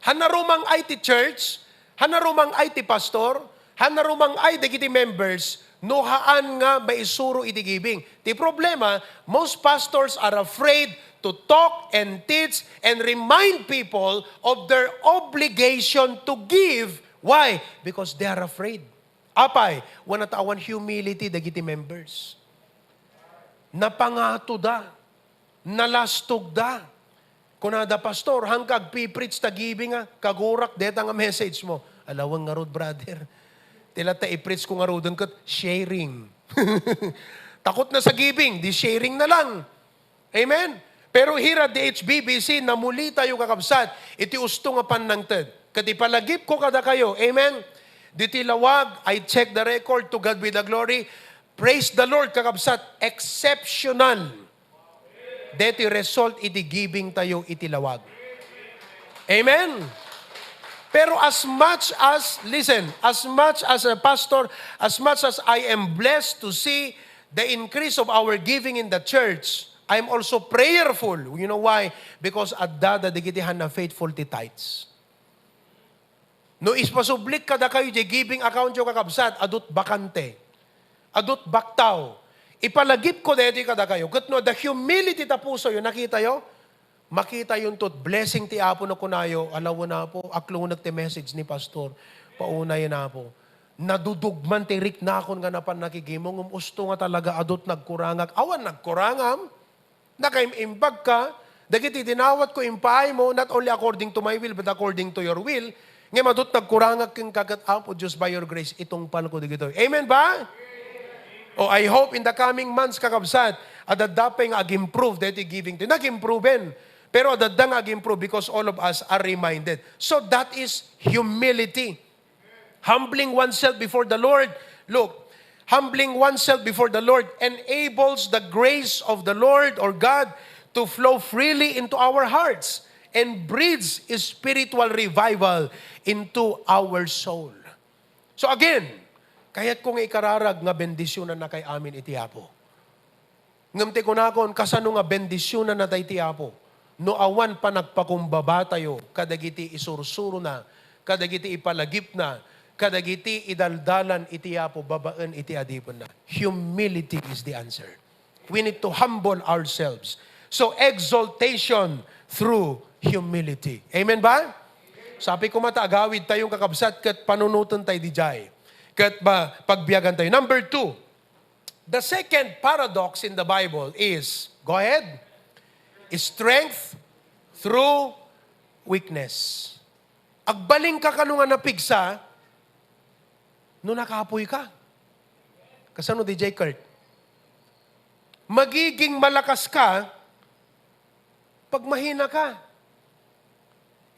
Hanna rumang-ay ti church, hanna rumang-ay ti pastor, hanna rumang-ay dagiti members, no haan nga maisuro iti giving. Ti problema, most pastors are afraid to talk and teach and remind people of their obligation to give. Why? Because they are afraid. Apay, wen ta awan humility dagiti members. Napangatoda, nalastogda. Kunada, "Pastor, haanka agpi-preach ta giving a, kagurak deta nga message mo." Alawen ngarud, brother. Ti latta i-preach ko ngaruden ket sharing. Takot na sa giving, di sharing na lang. Amen? Pero here at the H B B C, namuli tayo, kakabsat, iti usto nga pannangted. Ket ipalagipko kadakayo, amen? Diti lawag, I check the record, to God be the glory. Praise the Lord, kakabsat, exceptional deti result iti giving tayo iti lawag. Amen? Pero as much as, listen, as much as a pastor, as much as I am blessed to see the increase of our giving in the church, I'm also prayerful. You know why? Because adda dagiti hanna faithful ti tithes. No ipasublik kadakayo diay giving account yo, kakabsat, adut bakante. Adut baktaw. Ipalagipko daytoy kadakayo. Ket no adda humility ta pusoyo, nakitayo? Makitayonto, blessing ti Apo no kunayo, "Alawen, Apo, aklonek ti message ni Pastor. Paunay, Apo. Nadudugman ti riknakon nga napan nakigimo, ngem usto nga talaga adut nagkurangak." Awan nagkurangam. Nakaim-imbag ka. Dagiti dinawat ko, impaay mo, not only according to my will, but according to your will. Ngem adut nagkurangak kenka ket, Apo Dios, by your grace, itungpal ko dagitoy. Amen ba? Oh, I hope in the coming months, kakabsat, adda pay nga ag-improve daytoy giving. Nag-improven. Pero adda nga ag-improve because all of us are reminded. So that is humility. Humbling oneself before the Lord. Look, humbling oneself before the Lord enables the grace of the Lord or God to flow freely into our hearts and breeds spiritual revival into our soul. So again, kayatko nga ikararag nga bendisyonannakay amin iti Apo. Ngem ti kunakon, kasano nga bendisyonannatay ti Apo no awan panagpakumbabatayo kadagiti isursurona, kadagiti ipalagipna, kadagiti idaldalan iti Apo babaen iti adipenna? Humility is the answer. We need to humble ourselves. So, exaltation through humility. Amen ba? Sabi ko mata, agawid tayo, kakabsat, ket panunoten tayo dijay. Ket ba, pagbiagan tayo. Number two, the second paradox in the Bible is, go ahead, strength through weakness. Agbalin ka kano nga napigsa, no nakapuy ka. Kasano di J. Kurt? Magiging malakas ka pag mahina ka.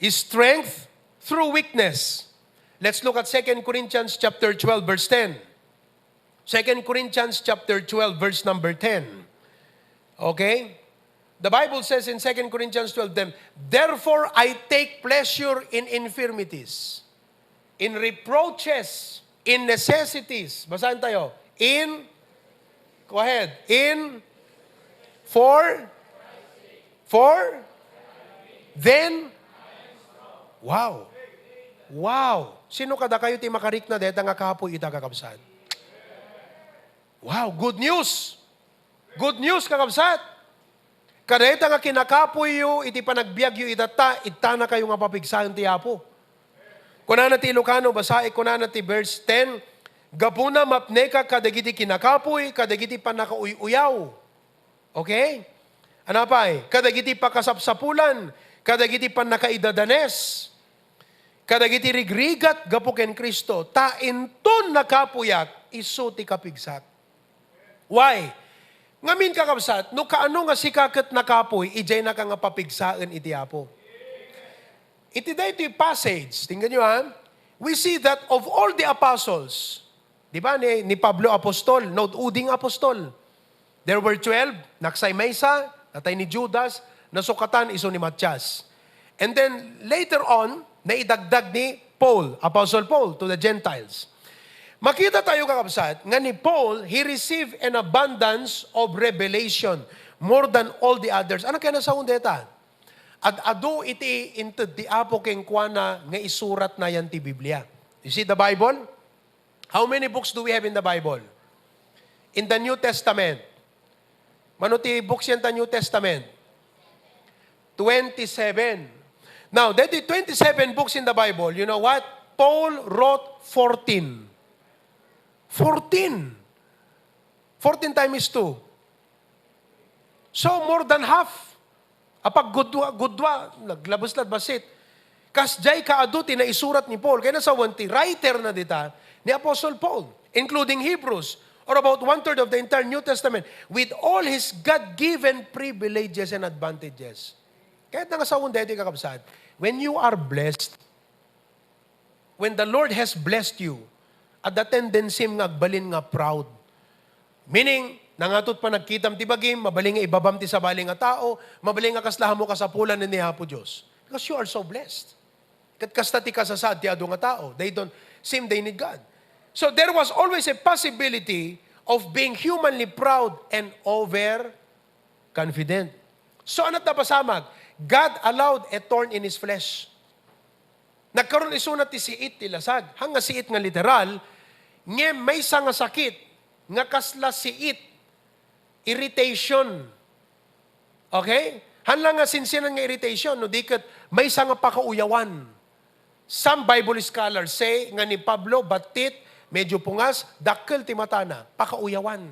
Strength through weakness. Let's look at Second Corinthians chapter twelve, verse ten. Second Corinthians chapter twelve, verse number ten. Okay? The Bible says in Second Corinthians twelve ten, "Therefore I take pleasure in infirmities, in reproaches, in necessities." Basahin tayo. In, go ahead. In, for, for, then, wow. Wow. Sino kadakayo ti makarikna deta nga kapoy ita, kakabsat? Wow, good news. Good news, kakabsat. Kadayta nga kinakapoyyo iti panagbiagyo itatta, ittanakayo nga papigsaen ti Apo. Kunana ti Ilocano, basaek, kunana ti verse ten, "Gapuna mapneka kadagiti kinakapoy, kadagiti pannakauy-uyaw." Okay? Anapay? Kadagiti pakasapsapulan, kadagiti pannakaidadanes, kadagiti rigrigat gapu ken Cristo, ta inton nakapuyak, isu ti kapigsak. Why? Ngamin, kakabsat, no kaano nga sika ket nakapuy, idiay naka nga papigsaen iti Apo. Iti daytoy passage, tingnan nyo ha, we see that of all the apostles, di ba, ni, ni Pablo apostol, no, uding apostol. There were twelve, naksay maysa, natay ni Judas, nasukatan isu ni Matias. And then, later on, naidagdag ni Paul, Apostle Paul, to the Gentiles. Makita tayo, kakabsat, nga ni Paul, he received an abundance of revelation more than all the others. Ano kaya nasaon deta? Ad-adu iti inted ti Apo kenkuana nga isuratna yan ti Biblia. You see the Bible? How many books do we have in the Bible? In the New Testament. Mano ti books yan ta New Testament? Twenty-seven. Now, deti twenty-seven books in the Bible, you know what? Paul wrote fourteen. Fourteen. Fourteen times two. So, more than half. Apag gudua, gudua, naglabes la bassit. Kasdiay kaadu ti naisurat ni Paul. Kaya nasawan ti writer na dita ni Apostle Paul, including Hebrews, or about one-third of the entire New Testament, with all his God-given privileges and advantages. Kaya nangasawan daytoy, kakabsat, when you are blessed, when the Lord has blessed you, adda tendency nga agbalin nga proud. Meaning, nangatot panagkitam ti bagim, mabalin nga ibabam ti sabali nga tao, mabalin nga kasla ammo kasapulan ni Apo Dios. Because you are so blessed. Ket kasta ti kasasaad ti adu nga tao. They don't seem they need God. So there was always a possibility of being humanly proud and overconfident. So, ania ti napasamak? God allowed a thorn in his flesh. Nagkaroon isuna ti siit ti lasag. Haan nga siit nga literal, ngem maysa nga sakit nga kasla siit, irritation. Okay? Haan la nga sinsinan nga irritation, no di ket maysa nga pakauyawan. Some Bible scholars say nga ni Pablo, battit, medyo pungas, dakkel ti matana, pakauyawan.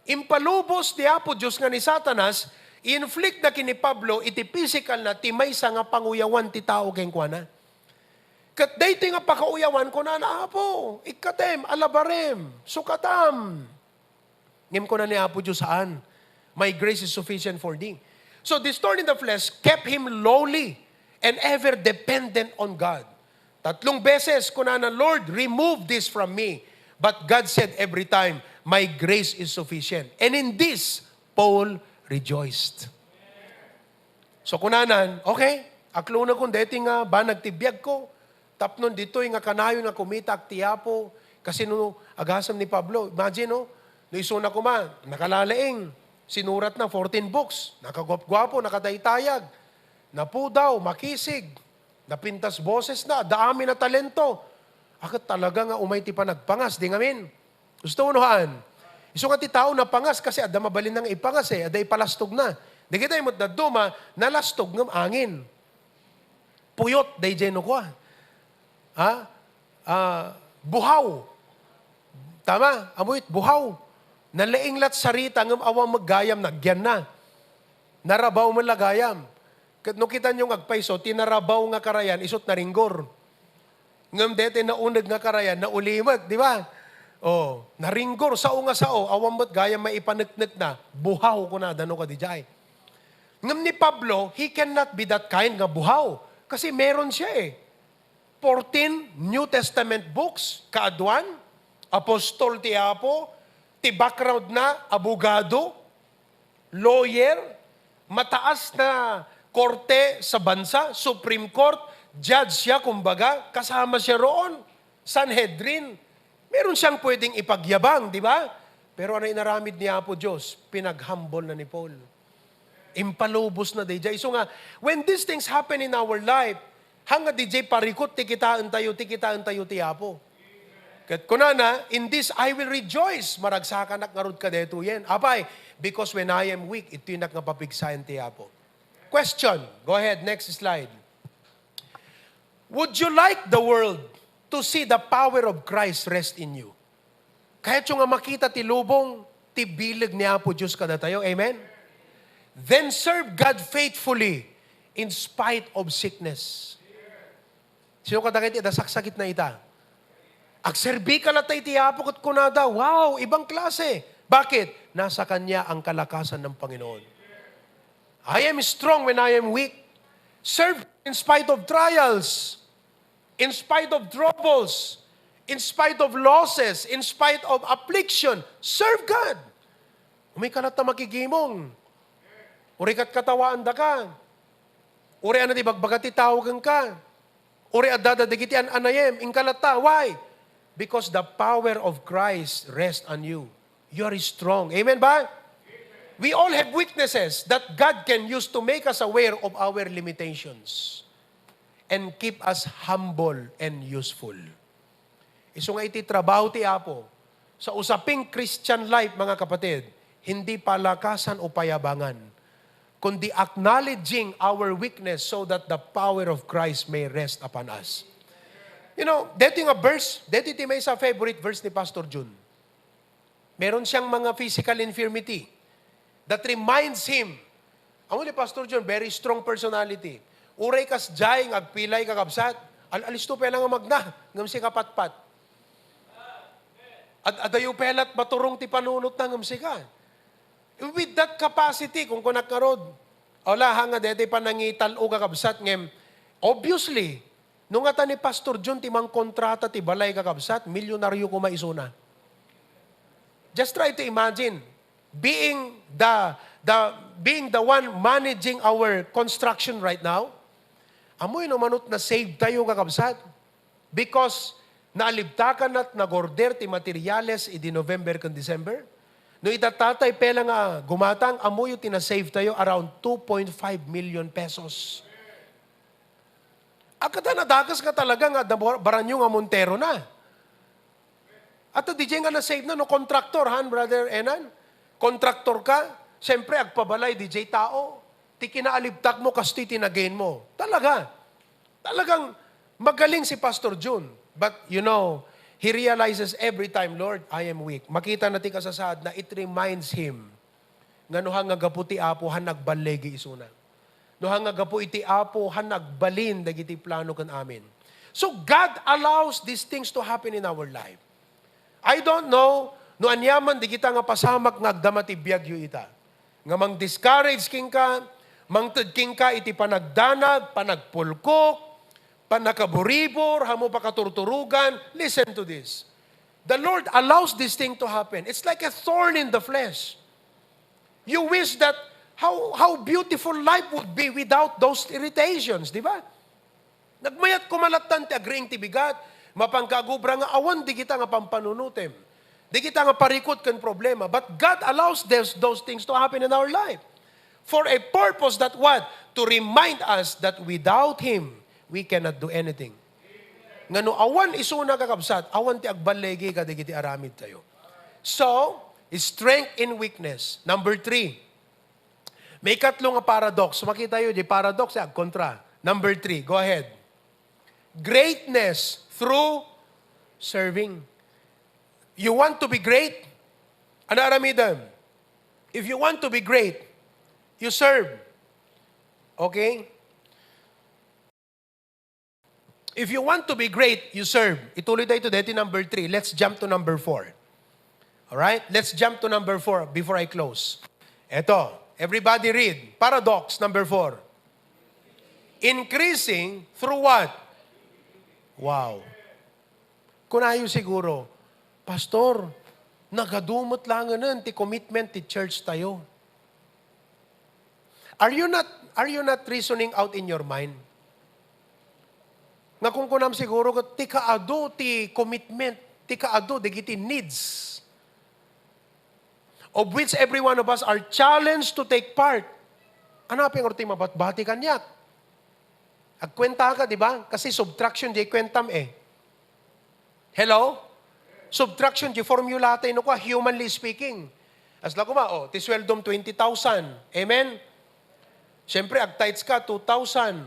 Impalubos ti Apo Dios nga ni Satanas, i-inflict na ken ni Pablo iti physical na ti maysa nga panguyawan ti tao kenkuana. Ket daytoy nga pakauyawan, kunana, "Apo, ikkatem, alabarem, sukatam." Ngem kuna ni Apo Dios, "Saan. My grace is sufficient for thee." So this thorn in the flesh kept him lowly and ever dependent on God. Tatlong beses, kunana, "Lord, remove this from me." But God said every time, "My grace is sufficient." And in this, Paul rejoiced. So, kunanan, "Okay, aklonekon daytoy nga banag ti biagko, tapno ditoy nga kanayon nga kumitaak ti Apo." Kasi no, agasem ni Pablo, imagine, no? No isuna koma, nakalalaing, sinuratna fourteen books, nakaguapguapo, nakataytayag, napudaw, makisig, napintas bosesna, adda amin a talento. Ket talaga nga umay ti panagpangas, di ngamin? Gusto mo no haan? Isu nga ti tao napangas kasi adda mabalinna nga ipangas eh, adda ipalastogna. Dagitoy met dadduma, nalastog ngem angin. puyot dayjay no kua. Ha? Ah, buhaw. Tama? Amoy buhaw. Nalaing lat sarita ngem awan met gayam, nagyan na. Narabaw met la gayam. Ket no kitanyo nga agpayso, ti narabaw nga karayan, isu't naringgor. Ngem deti nauneg nga karayan, naulimek, di ba? Oh, naringgor, sao nga sao, awan met gayam maipaneknek na, buhaw kunada no kadi jay. Ngem ni Pablo, he cannot be that kind nga buhaw. Kasi meron siya eh. Fourteen New Testament books, kaaduan, apostol ti Apo, ti background na, abogado, lawyer, mataas na korte sa bansa, Supreme Court, judge siya, kumbaga, kasama siya roon, Sanhedrin. Meron siyang pwedeng ipagyabang, di ba? Pero ano inaramid ni Apo Diyos? Pinaghambol na ni Paul. Impalubos na dayjay. So nga, when these things happen in our life, hanga dayjay parikut ti kitaentayo, ti kitaentayo ti Apo. Ket kunana, "In this I will rejoice." Maragsakanak ngarud kadetoyen. Apay, because when I am weak, itoy nak nga papigsaen ti Apo. Question. Go ahead, next slide. Would you like the world to see the power of Christ rest in you? Kayatyo nga makita ti lubong, ti bileg ni Apo Diyos kadatayo. Amen? Then serve God faithfully in spite of sickness. Sino kadagiti adda saksakit na ita? Agserbi ka latta iti Apo ket kunada, "Wow, ibang klase." Bakit? Nasa kanya ang kalakasan ng Panginoon. "I am strong when I am weak." Serve in spite of trials, in spite of troubles, in spite of losses, in spite of affliction. Serve God. Umay ka latta makigimong. Uri kat katawaanda ka. Uri ano ti bagbaga ti tao kenka. Uri adda dagiti an-anayem, inka latta. Why? Because the power of Christ rest on you. You are strong. Amen ba? We all have weaknesses that God can use to make us aware of our limitations and keep us humble and useful. Isu nga iti trabaho ti Apo, sa usaping Christian life, mga kapatid, hindi palakasan o payabangan, kundi acknowledging our weakness so that the power of Christ may rest upon us. You know, deti nga verse, deti ti maysa favorite verse ni Pastor Jun. Meron siyang mga physical infirmity that reminds him, amo ni Pastor John, very strong personality. Uray kas jay nga agpilay kakabsat, al-, alisto pay lang nga magna, ngem sika patpat. Ad-, adayo pay lat maturong ti panunotna ngem sika. With that capacity, kung kunak ngarud, ala, ha nga dede panangital-o kakabsat, ngem, obviously, no ngata ni Pastor John ti mangkontrata ti balay kakabsat, milyonaryo koma isuna. Just try to imagine being the, the, being the one managing our construction right now. Amoy no manut na save tayo, kakabsat. Because naalibtakan at nag-order ti materials idi November ken December. No ita tatay pela nga gumatang, amoyo ti na-save tayo around two point five million pesos. Agkata nadakas nga talaga nga da-, baranyo nga Montero na. At di nga na-save na, no, contractor, han, Brother Enan? Contractor ka, siyempre, agpabalay, di tao. Ti kinaalibtak mo, kastoy ti nagain mo. Talaga. Talagang magaling si Pastor Jun. But, you know, he realizes every time, "Lord, I am weak." Makita na ti kasasaad na, it reminds him nga no, han nga gapu ti Apo, han nagballigi isuna. No, han nga gapu iti Apo, han nagbalin dagiti plano ken amin. So, God allows these things to happen in our life. I don't know no aniaman digita nga pasamak nga agdama ti biagyo ita. Nga mang-discourage kenka, mangted kenka iti panagdanag, panagpulkok, panakaburibor, hamo pakaturturugan. Listen to this. The Lord allows this thing to happen. It's like a thorn in the flesh. You wish that how, how beautiful life would be without those irritations, di ba? Nagmayat koma lattan ti agriing ti bigat, mapanka agubra nga awan digita nga pampanunutem, digita nga parikut ken problema. But God allows those, those things to happen in our life. For a purpose that what? To remind us that without Him, we cannot do anything. Nga no awan isuna, kakabsat, awan ti agballigi kadagiti aramid tayo. So, strength in weakness. Number three, may katlo nga paradox. Makita yo, di paradox, eh, agkontra. Number three, go ahead. Greatness through serving. You want to be great? Ano aramidem? If you want to be great, you serve. Okay? If you want to be great, you serve. Ituloy tayo today to number three. Let's jump to number four. All right? Let's jump to number four before I close. Eto, everybody read. Paradox number four. Increasing through what? Wow. Kunayo siguro, "Pastor, nagadu met laengen ti commitment ti church tayo." Are you not, are you not reasoning out in your mind? Nga kunkunam siguro, ti kaadu ti commitment, ti kaadu dagiti needs of which every one of us are challenged to take part. Ano pay nga ti mabatbati kaniak? Agkuenta ka, di ba? Kasi subtraction di kuentam eh. Hello? Subtraction di formula tayo, no, kwa, humanly speaking. Asla kuma, oh, ti sweldom twenty thousand. Amen? Siyempre, ag-tithes ka, two thousand.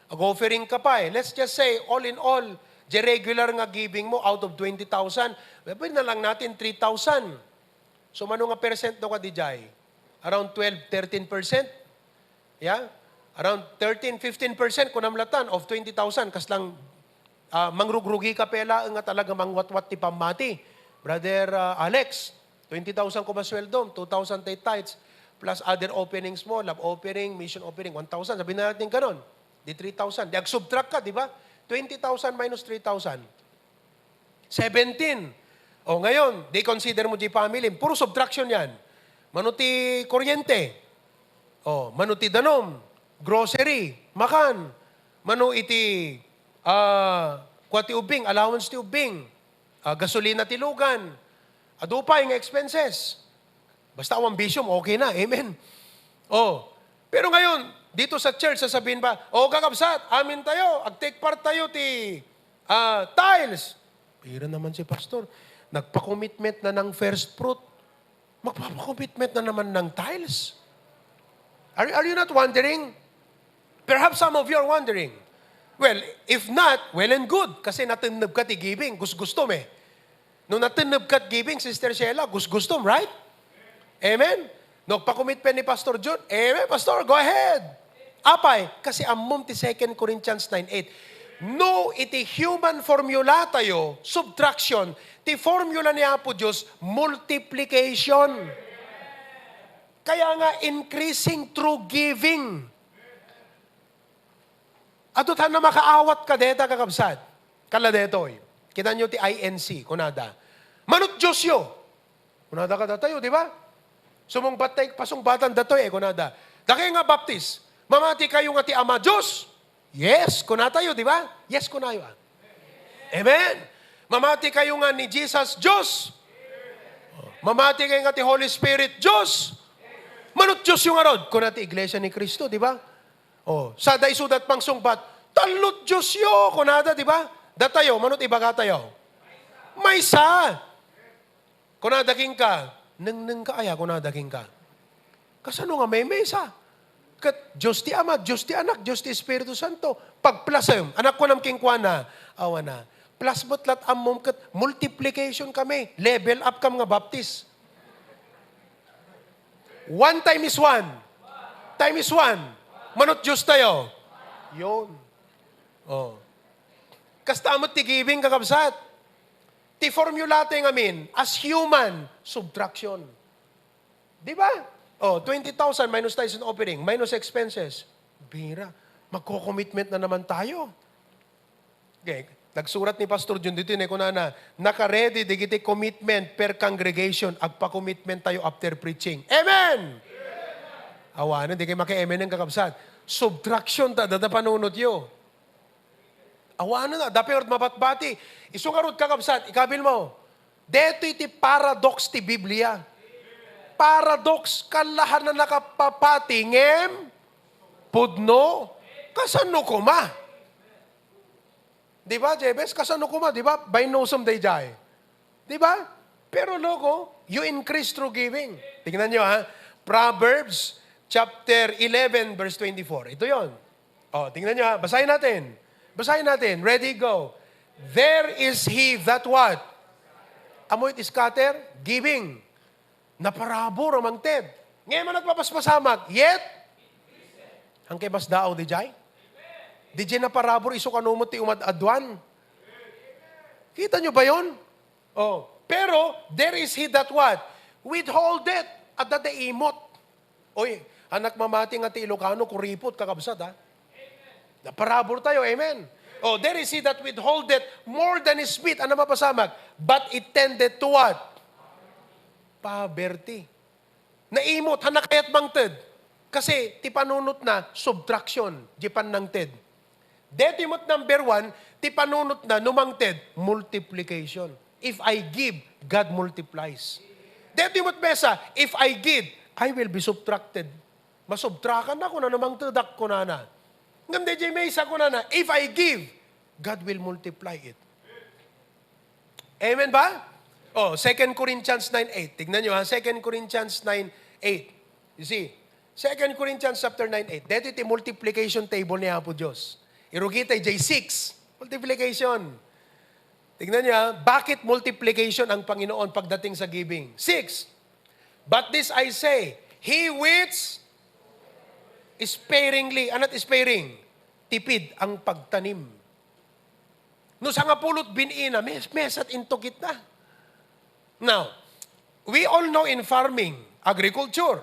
Ag-offering ka pa eh. Let's just say, all in all, di regular nga giving mo out of twenty thousand, pwede na lang natin three thousand. So, mano nga percent daw ka dijay? Around twelve, thirteen percent? Yeah? Around thirteen, fifteen percent, kunam latan, of twenty thousand, kas lang, ah, mangrugrugi ka pela nga talaga mangwatwat ti pammati. Brother, ah, Alex, twenty thousand kuma sweldom, two thousand ti tithes, plus other offerings mo, love offering, mission offering, one thousand, sabi na natin ganon. Di three thousand. Di agsubtract ka, di ba? Twenty thousand minus three thousand. Seventeen. O, ngayon, di consider mo di family. Puro subtraction yan. Mano ti kuryente? O, mano ti danum? Grocery? Makan? Mano iti, ah, kua ti ubing? Allowance ti ubing? Ah, gasolina ti lugan? Adu pay nga expenses. Basta awan bisyom, okay na. Amen. Oh. Pero ngayon, dito sa church, sasabihin ba, "Oh, kakabsat, amin tayo, ag-take part tayo ti, ah, tiles." Ira naman si pastor. Nagpa-commitment na ng first fruit. Magpapa-commitment na naman ng tiles. Are, are you not wondering? Perhaps some of you are wondering. Well, if not, well and good. Kasi natenneb ka ti giving. Gus-gusto me. No natenneb kat giving, Sister Sheila, gus-gustom, right? Amen? No, pakumit pa ni Pastor John, "Amen, Pastor, go ahead." Apay, kasi ammom ti Second Corinthians nine eight. No, iti human formula tayo, subtraction, ti formula ni Apo Dios, multiplication. Kaya nga, increasing through giving. Adu ta na makaawat ka deta, kakabsat. Kala detoy. Kita nyo ti I N C, kunada. Manut Diosyo. Kunada kadatayo, di ba? Sumungbat tay, pasungbatan datoy, eh, kunada. Dakay nga Baptist, mamati kayo nga ti Ama Dios? Yes, kunatayo, di ba? Yes, kunayo, ah. Amen. Mamati kayo nga ni Jesus Dios? Mamati kayo nga ti Holy Spirit Dios? Manut Diosyo ngarud, kuna ti Iglesia ni Cristo, di ba? Oh, sada isudat pangsungbat, "Tallo Diosyo," kunada, di ba? Datayo, manut ibaga tayo? Maysa. Kunada kenka, "Nengneng ka aya?" kunada kenka. Kasano nga maymaysa? Ket Dios ti Ama, Dios ti Anak, Dios ti Espiritu Santo. Pagplasem, anak, kunam kenkuana, awana. Plus met lat ammom ket multiplication kami. Level up kam nga Baptist. One time is one. Time is one. Manut Dios tayo. Yon. Oh. Kasta met ti giving, kakabsat. Ti formula tayo ngamin, as human, subtraction. Di ba? Oh, twenty thousand minus tithes and offering, minus expenses. Bira, magko-commitment na naman tayo. Okay. Nagsurat ni Pastor Jun dito, eh, kunana, "Naka-ready dagiti commitment per congregation, agpa-commitment tayo after preaching." Amen! Awanen, di kayo maki-amen ang kakabsat. Subtraction ta, dada panunot yo. Awanen na, dapay orod mabatbati. Isu ngarud, kakabsat, ikabil mo. Detoy ti paradox ti Biblia. Paradox, kalahan na nakapapati, ngem pudno. Kasano kuma? Di ba, Jebes? Kasano kuma? Di ba? Bainusem dayjay. Di ba? Pero loko, you increase through giving. Tingnan nyo, ha? Proverbs chapter eleven, verse twenty-four. Ito yon. Oh, tingnan niyo ha. Basahin natin. Basahin natin. Ready, go. There is he that what? Amoy it scatter? Giving. Naparabur a mangted. Ngayon man nagpapaspasamak. Yet, ang kay mas daaw di jay? Di jay naparabur isu kano met ti umad-aduan. Kita niyo ba yon? Oh, pero there is he that what? Withhold it. At that imot. Oy, anak mamati nga ti Ilocano, kuripot, kakabsat, ha? Naparabur tayo, amen? Oh, there is he that withholdeth more than is meet. Ano mapasamak? But it tended to what? Poverty. Naimot, ha nakayat mangted. Kasi, ti panunot na, subtraction, di pannangted. Deti met number one, ti panunot na, no mangted, multiplication. If I give, God multiplies. Deti met mesa, if I give, I will be subtracted. Masubtrakan na, kuna no mangtedak, kunana. Ngem deti mesa, kunana, if I give, God will multiply it. Amen ba? Oh, Second Corinthians nine eight. Tignan nyo ha, Second Corinthians nine eight. You see, Second Corinthians chapter nine eight. Deti ti multiplication table ni Apo Dios. Irugi tay jay six. Multiplication. Tignan nyo ha, bakit multiplication ang Panginoon pagdating sa giving? Six. But this I say, he which sparingly, anat sparing? Tipid ang pagtanim. No sangapulot bin-i na, mes-, mesat intukit na. Now, we all know in farming, agriculture,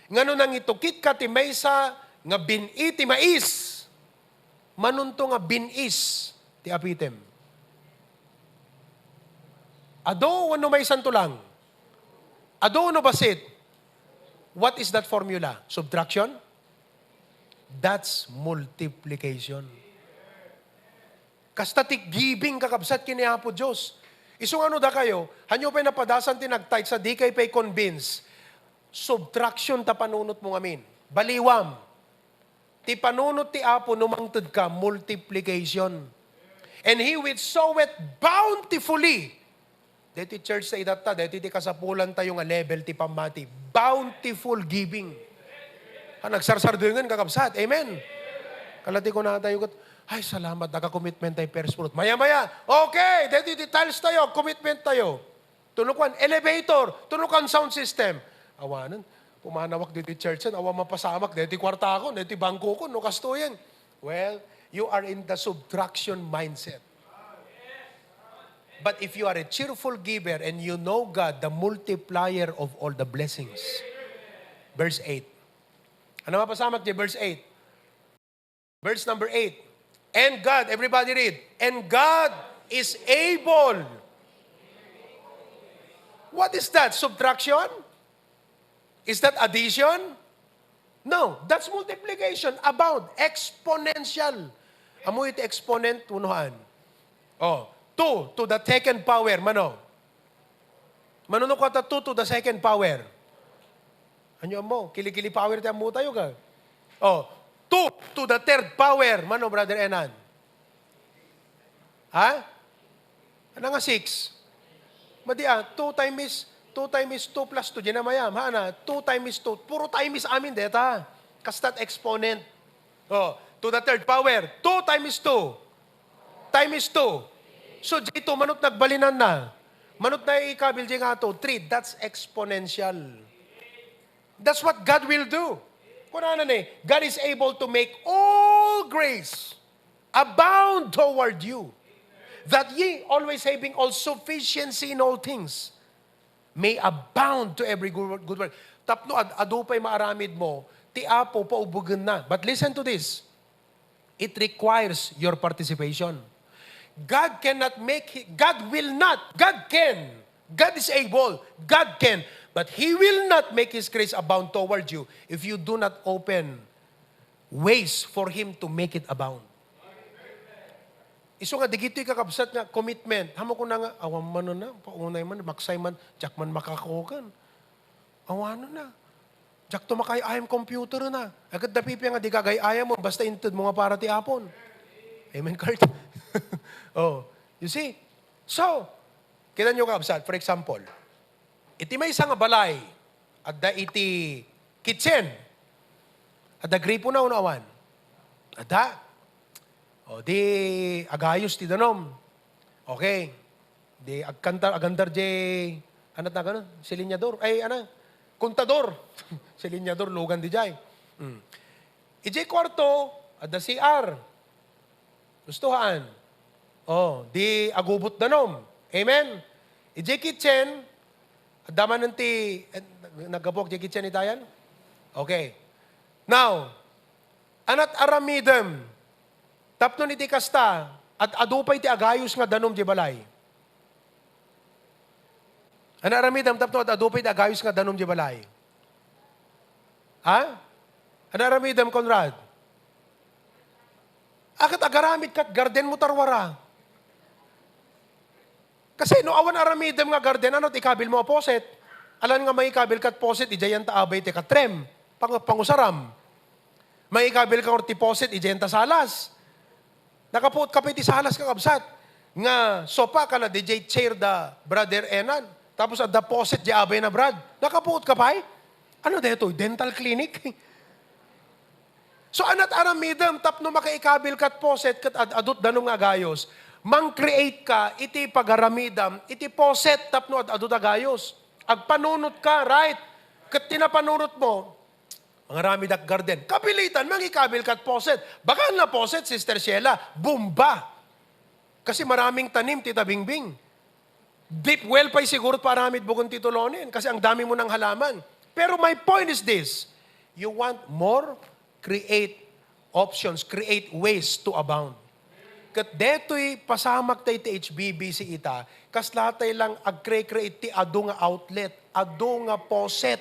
nga no nangitukit ka ti maysa nga bin-i ti mais, manunto nga bin-is ti apitem. Adu wenno maysanto lang? Adu wenno bassit? What is that formula? Subtraction? That's multiplication. Kasta ti giving, kakabsat, ken ni Apo Dios. Isu nga no dakayo, hanyo pay napadasan ti nagtithes a dikay pay convinced. Subtraction ta panunot mo ngamin. Baliwam. Ti panunot ti Apo, no mangted ka, multiplication. And he which soweth bountifully. Deti church ta itatta, deti ti kasapulan tayo nga level ti pammati. Bountiful giving. Ah, nagsarsardengen, kakabsat. Amen. Kalati ko na tayo kat, ay, salamat, naka-commitment tayo first fruit. Maya-maya, okay, deti ti tiles tayo, commitment tayo. Tunukan, elevator, tunukan sound system. Awanen, pumanawak deti church, awa mapasamak, deti kwarta ko, deti bangko ko, no kastoyen. Well, you are in the subtraction mindset. But if you are a cheerful giver and you know God, the multiplier of all the blessings. Verse eight. Ano mapasamak di verse eight? Verse number eight. And God, everybody read, "And God is able." What is that? Subtraction? Is that addition? No, that's multiplication, abound, exponential. Amoy iti exponent, unuhan. Oh, two to the second power, mano? Mano no kata two to the second power? Anyo ammo? Kili-kili power ti ammo tayo ka. Oh, two to the third power, mano, Brother Enan? Ha? Ano nga six? Madi, ah, two times, two times two plus two, di na mayam. Ha, na, two times two. Puro times amin, deta. Kastat exponent. Oh, to the third power, two times two. Times two. So, dito, manot nagbalinan na. Manot na ikabil di nga to, three. That's exponential. That's what God will do. Kunana ni, God is able to make all grace abound toward you, that ye, always having all sufficiency in all things, may abound to every good, good work. Tapno ad-, adu pay maaramid mo, ti Apo paubugen na. But listen to this. It requires your participation. God cannot make hi-, God will not, God can. God is able. God can. But He will not make His grace abound toward you if you do not open ways for Him to make it abound. Isu nga, digitoy kakabsat nga commitment. Hamo ko na nga, awan man na, paunay man, maksay man, diak man makakukan. Awanen na. Diak to makay-ayam computer na. Agad da pipi nga di gagay-ayam mo, basta inted mo nga para ti Apon. Amen, Kurt? Oh, you see? So, kita nyo, kabsat, for example, iti maysa nga balay, adda iti kitchen, adda gripo na, uno awan? Adda. O, di agayos ti danum. Okay. Di agkantar, agandar di, ano ta gano? Silinyador. Ay, ano? Kontador. Silinyador, lugan di jay. Mm. Ijay kwarto, adda C R. Gusto haan. O, di agubot danum. Amen? Ijay kitchen, adda manen ti, eh, nag-, naggapuak di kitchen itayan? Okay. Now, anat aramidem, tapno iti kasta, ad-adu pay ti agayos nga danum di balay. Anat aramidem, tapno ad-adu pay ti agayos nga danum di balay. Ha? Anat aramidem, Conrad? Akat agaramid kat garden mo tarwara. Kasi no awan aramidem nga garden, ano ti ikabil mo a poset? Alan nga maikabil kat poset, ijayan ta abay ti katrem, pang-, pangusaram. Maikabil ka or ti poset, ijayan ta salas. Nakapuot ka pay ti salas, kakabsat. Nga sopa ka na D J chair da Brother Enan. Tapos adda poset di abay na, Brad. Nakapuot ka pay? Ano detoy? Dental clinic? So, anat aramidem tapno makaikabil kat poset ket ad-adut danum nga agayos. Mang-create ka iti pagaramidam iti poset tapno ad-adut agayos. Agpanunot ka, right? Ket ti napanunot mo, mangaramed ak garden. Kapilitan, mangikabil kat poset. Bakal na poset, Sister Sheila, bomba. Kasi maraming tanim ti tabingbing. Deep well pay siguro ti paaramid mo kun ti tulonen kasi ang dami mo nang halaman. Pero my point is this, you want more? Create options, create ways to abound. Ket detoy pasamak tay ti H B B C ita, kasla tay lang agcre-create ti adu nga outlet, adu nga poset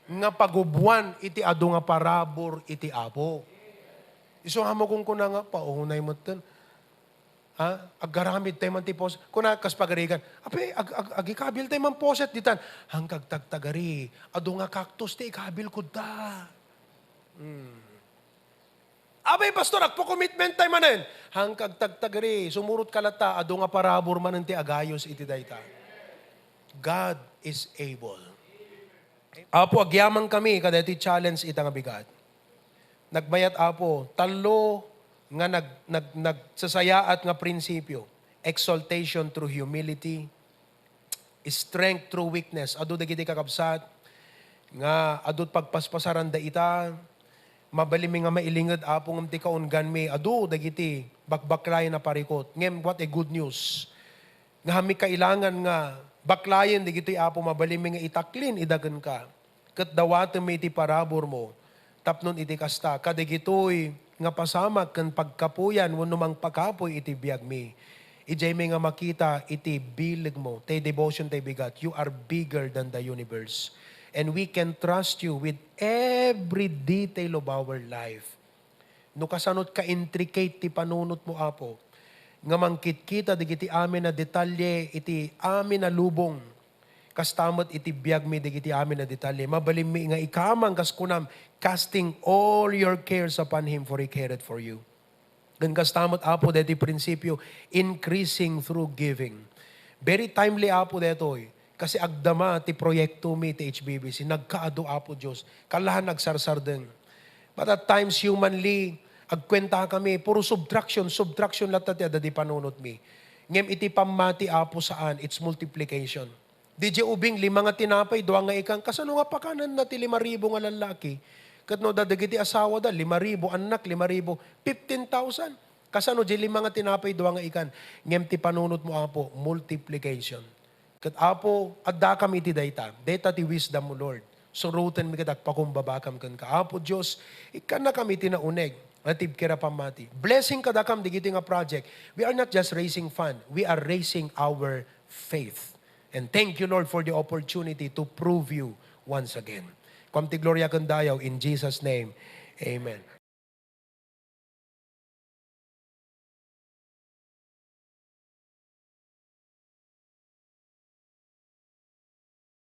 nga pagubwan iti adu nga parabur iti Apo. Isu nga mo kunkuna nga, paunay metten. Ha? Agaramid tay man ti pos-, kuna kas pagarigan, "Apay, ag-, ag-, agikabil tay man poset ditan." "Hangkag tagtagari, adu nga cactus ti ikabil ko da." Hmm. "Apay, pastor, agpa-commitment tay manen." "Hangkag tagtagari, sumurot ka latta, adu nga parabur manen ti agayos iti dayta." God is able. Apo, agyamankami kadaytoy challenge ita nga bigat. Nagmayat, Apo, tallo nga nag-, nag-, nagsasayaat nga prinsipio. Exaltation through humility, strength through weakness. Adu dagiti kakabsat nga adu pagpaspasaranda ita. Mabalinmi nga mailinged, Apo, ngem ti kaungganmi, adu dagiti bakbaklayen a parikut. Ngem, what a good news. Nga hammi kailangan nga baklayen dagitoy, Apo, mabalinmi nga itaklin ida kenka, ket dawatemmi iti paraburmo, tapnon iti kasta, kadagitoy nga pasamak ken pagkapuyan wenno mangpakapuy iti biagmi, idiaymi nga makita iti bilegmo, tay devotion, tay bigat, you are bigger than the universe. And we can trust you with every detail of our life. No kasano ka intricate ti panunotmo, Apo, nga mangkitkita dagiti amin a detalye iti amin a lubong, kasta met iti biagmi dagiti amin a detalye. Mabalinmi nga ikamang kas kunam, "Casting all your cares upon Him, for He careth for you." Ken kasta met, Apo, daytoy prinsipio, increasing through giving. Very timely, Apo, daytoy. Kasi agdama ti proyektomi ti H B B C, nagkaadu, Apo Dios, kallahan agsarsardeng. But at times, humanly, agkuentakami, puro subtraction, subtraction latta ti adda ti panunotmi. Ngem iti pammati, Apo, saan, it's multiplication. Diay ubing, lima nga tinapay, dua nga ikan, kasano nga pakanenna ti lima ribu nga lallaki? Ket no adda dagiti asawada, lima ribu, annak, lima ribu, fifteen thousand. Kasano diay lima nga tinapay, dua nga ikan? Ngem ti panunotmo, Apo, multiplication. Ket, Apo, addakam iti dayta. Dayta ti wisdom mo, Lord. Surotenmi ket agpakumbabakam kenka. Apo Dios, ikkannakam iti nauneg, natibker a pammati. Blessing kadakam dagiti nga project. We are not just raising fund. We are raising our faith. And thank you, Lord, for the opportunity to prove you once again. Kuam ti gloria ken dayaw in Jesus' name. Amen.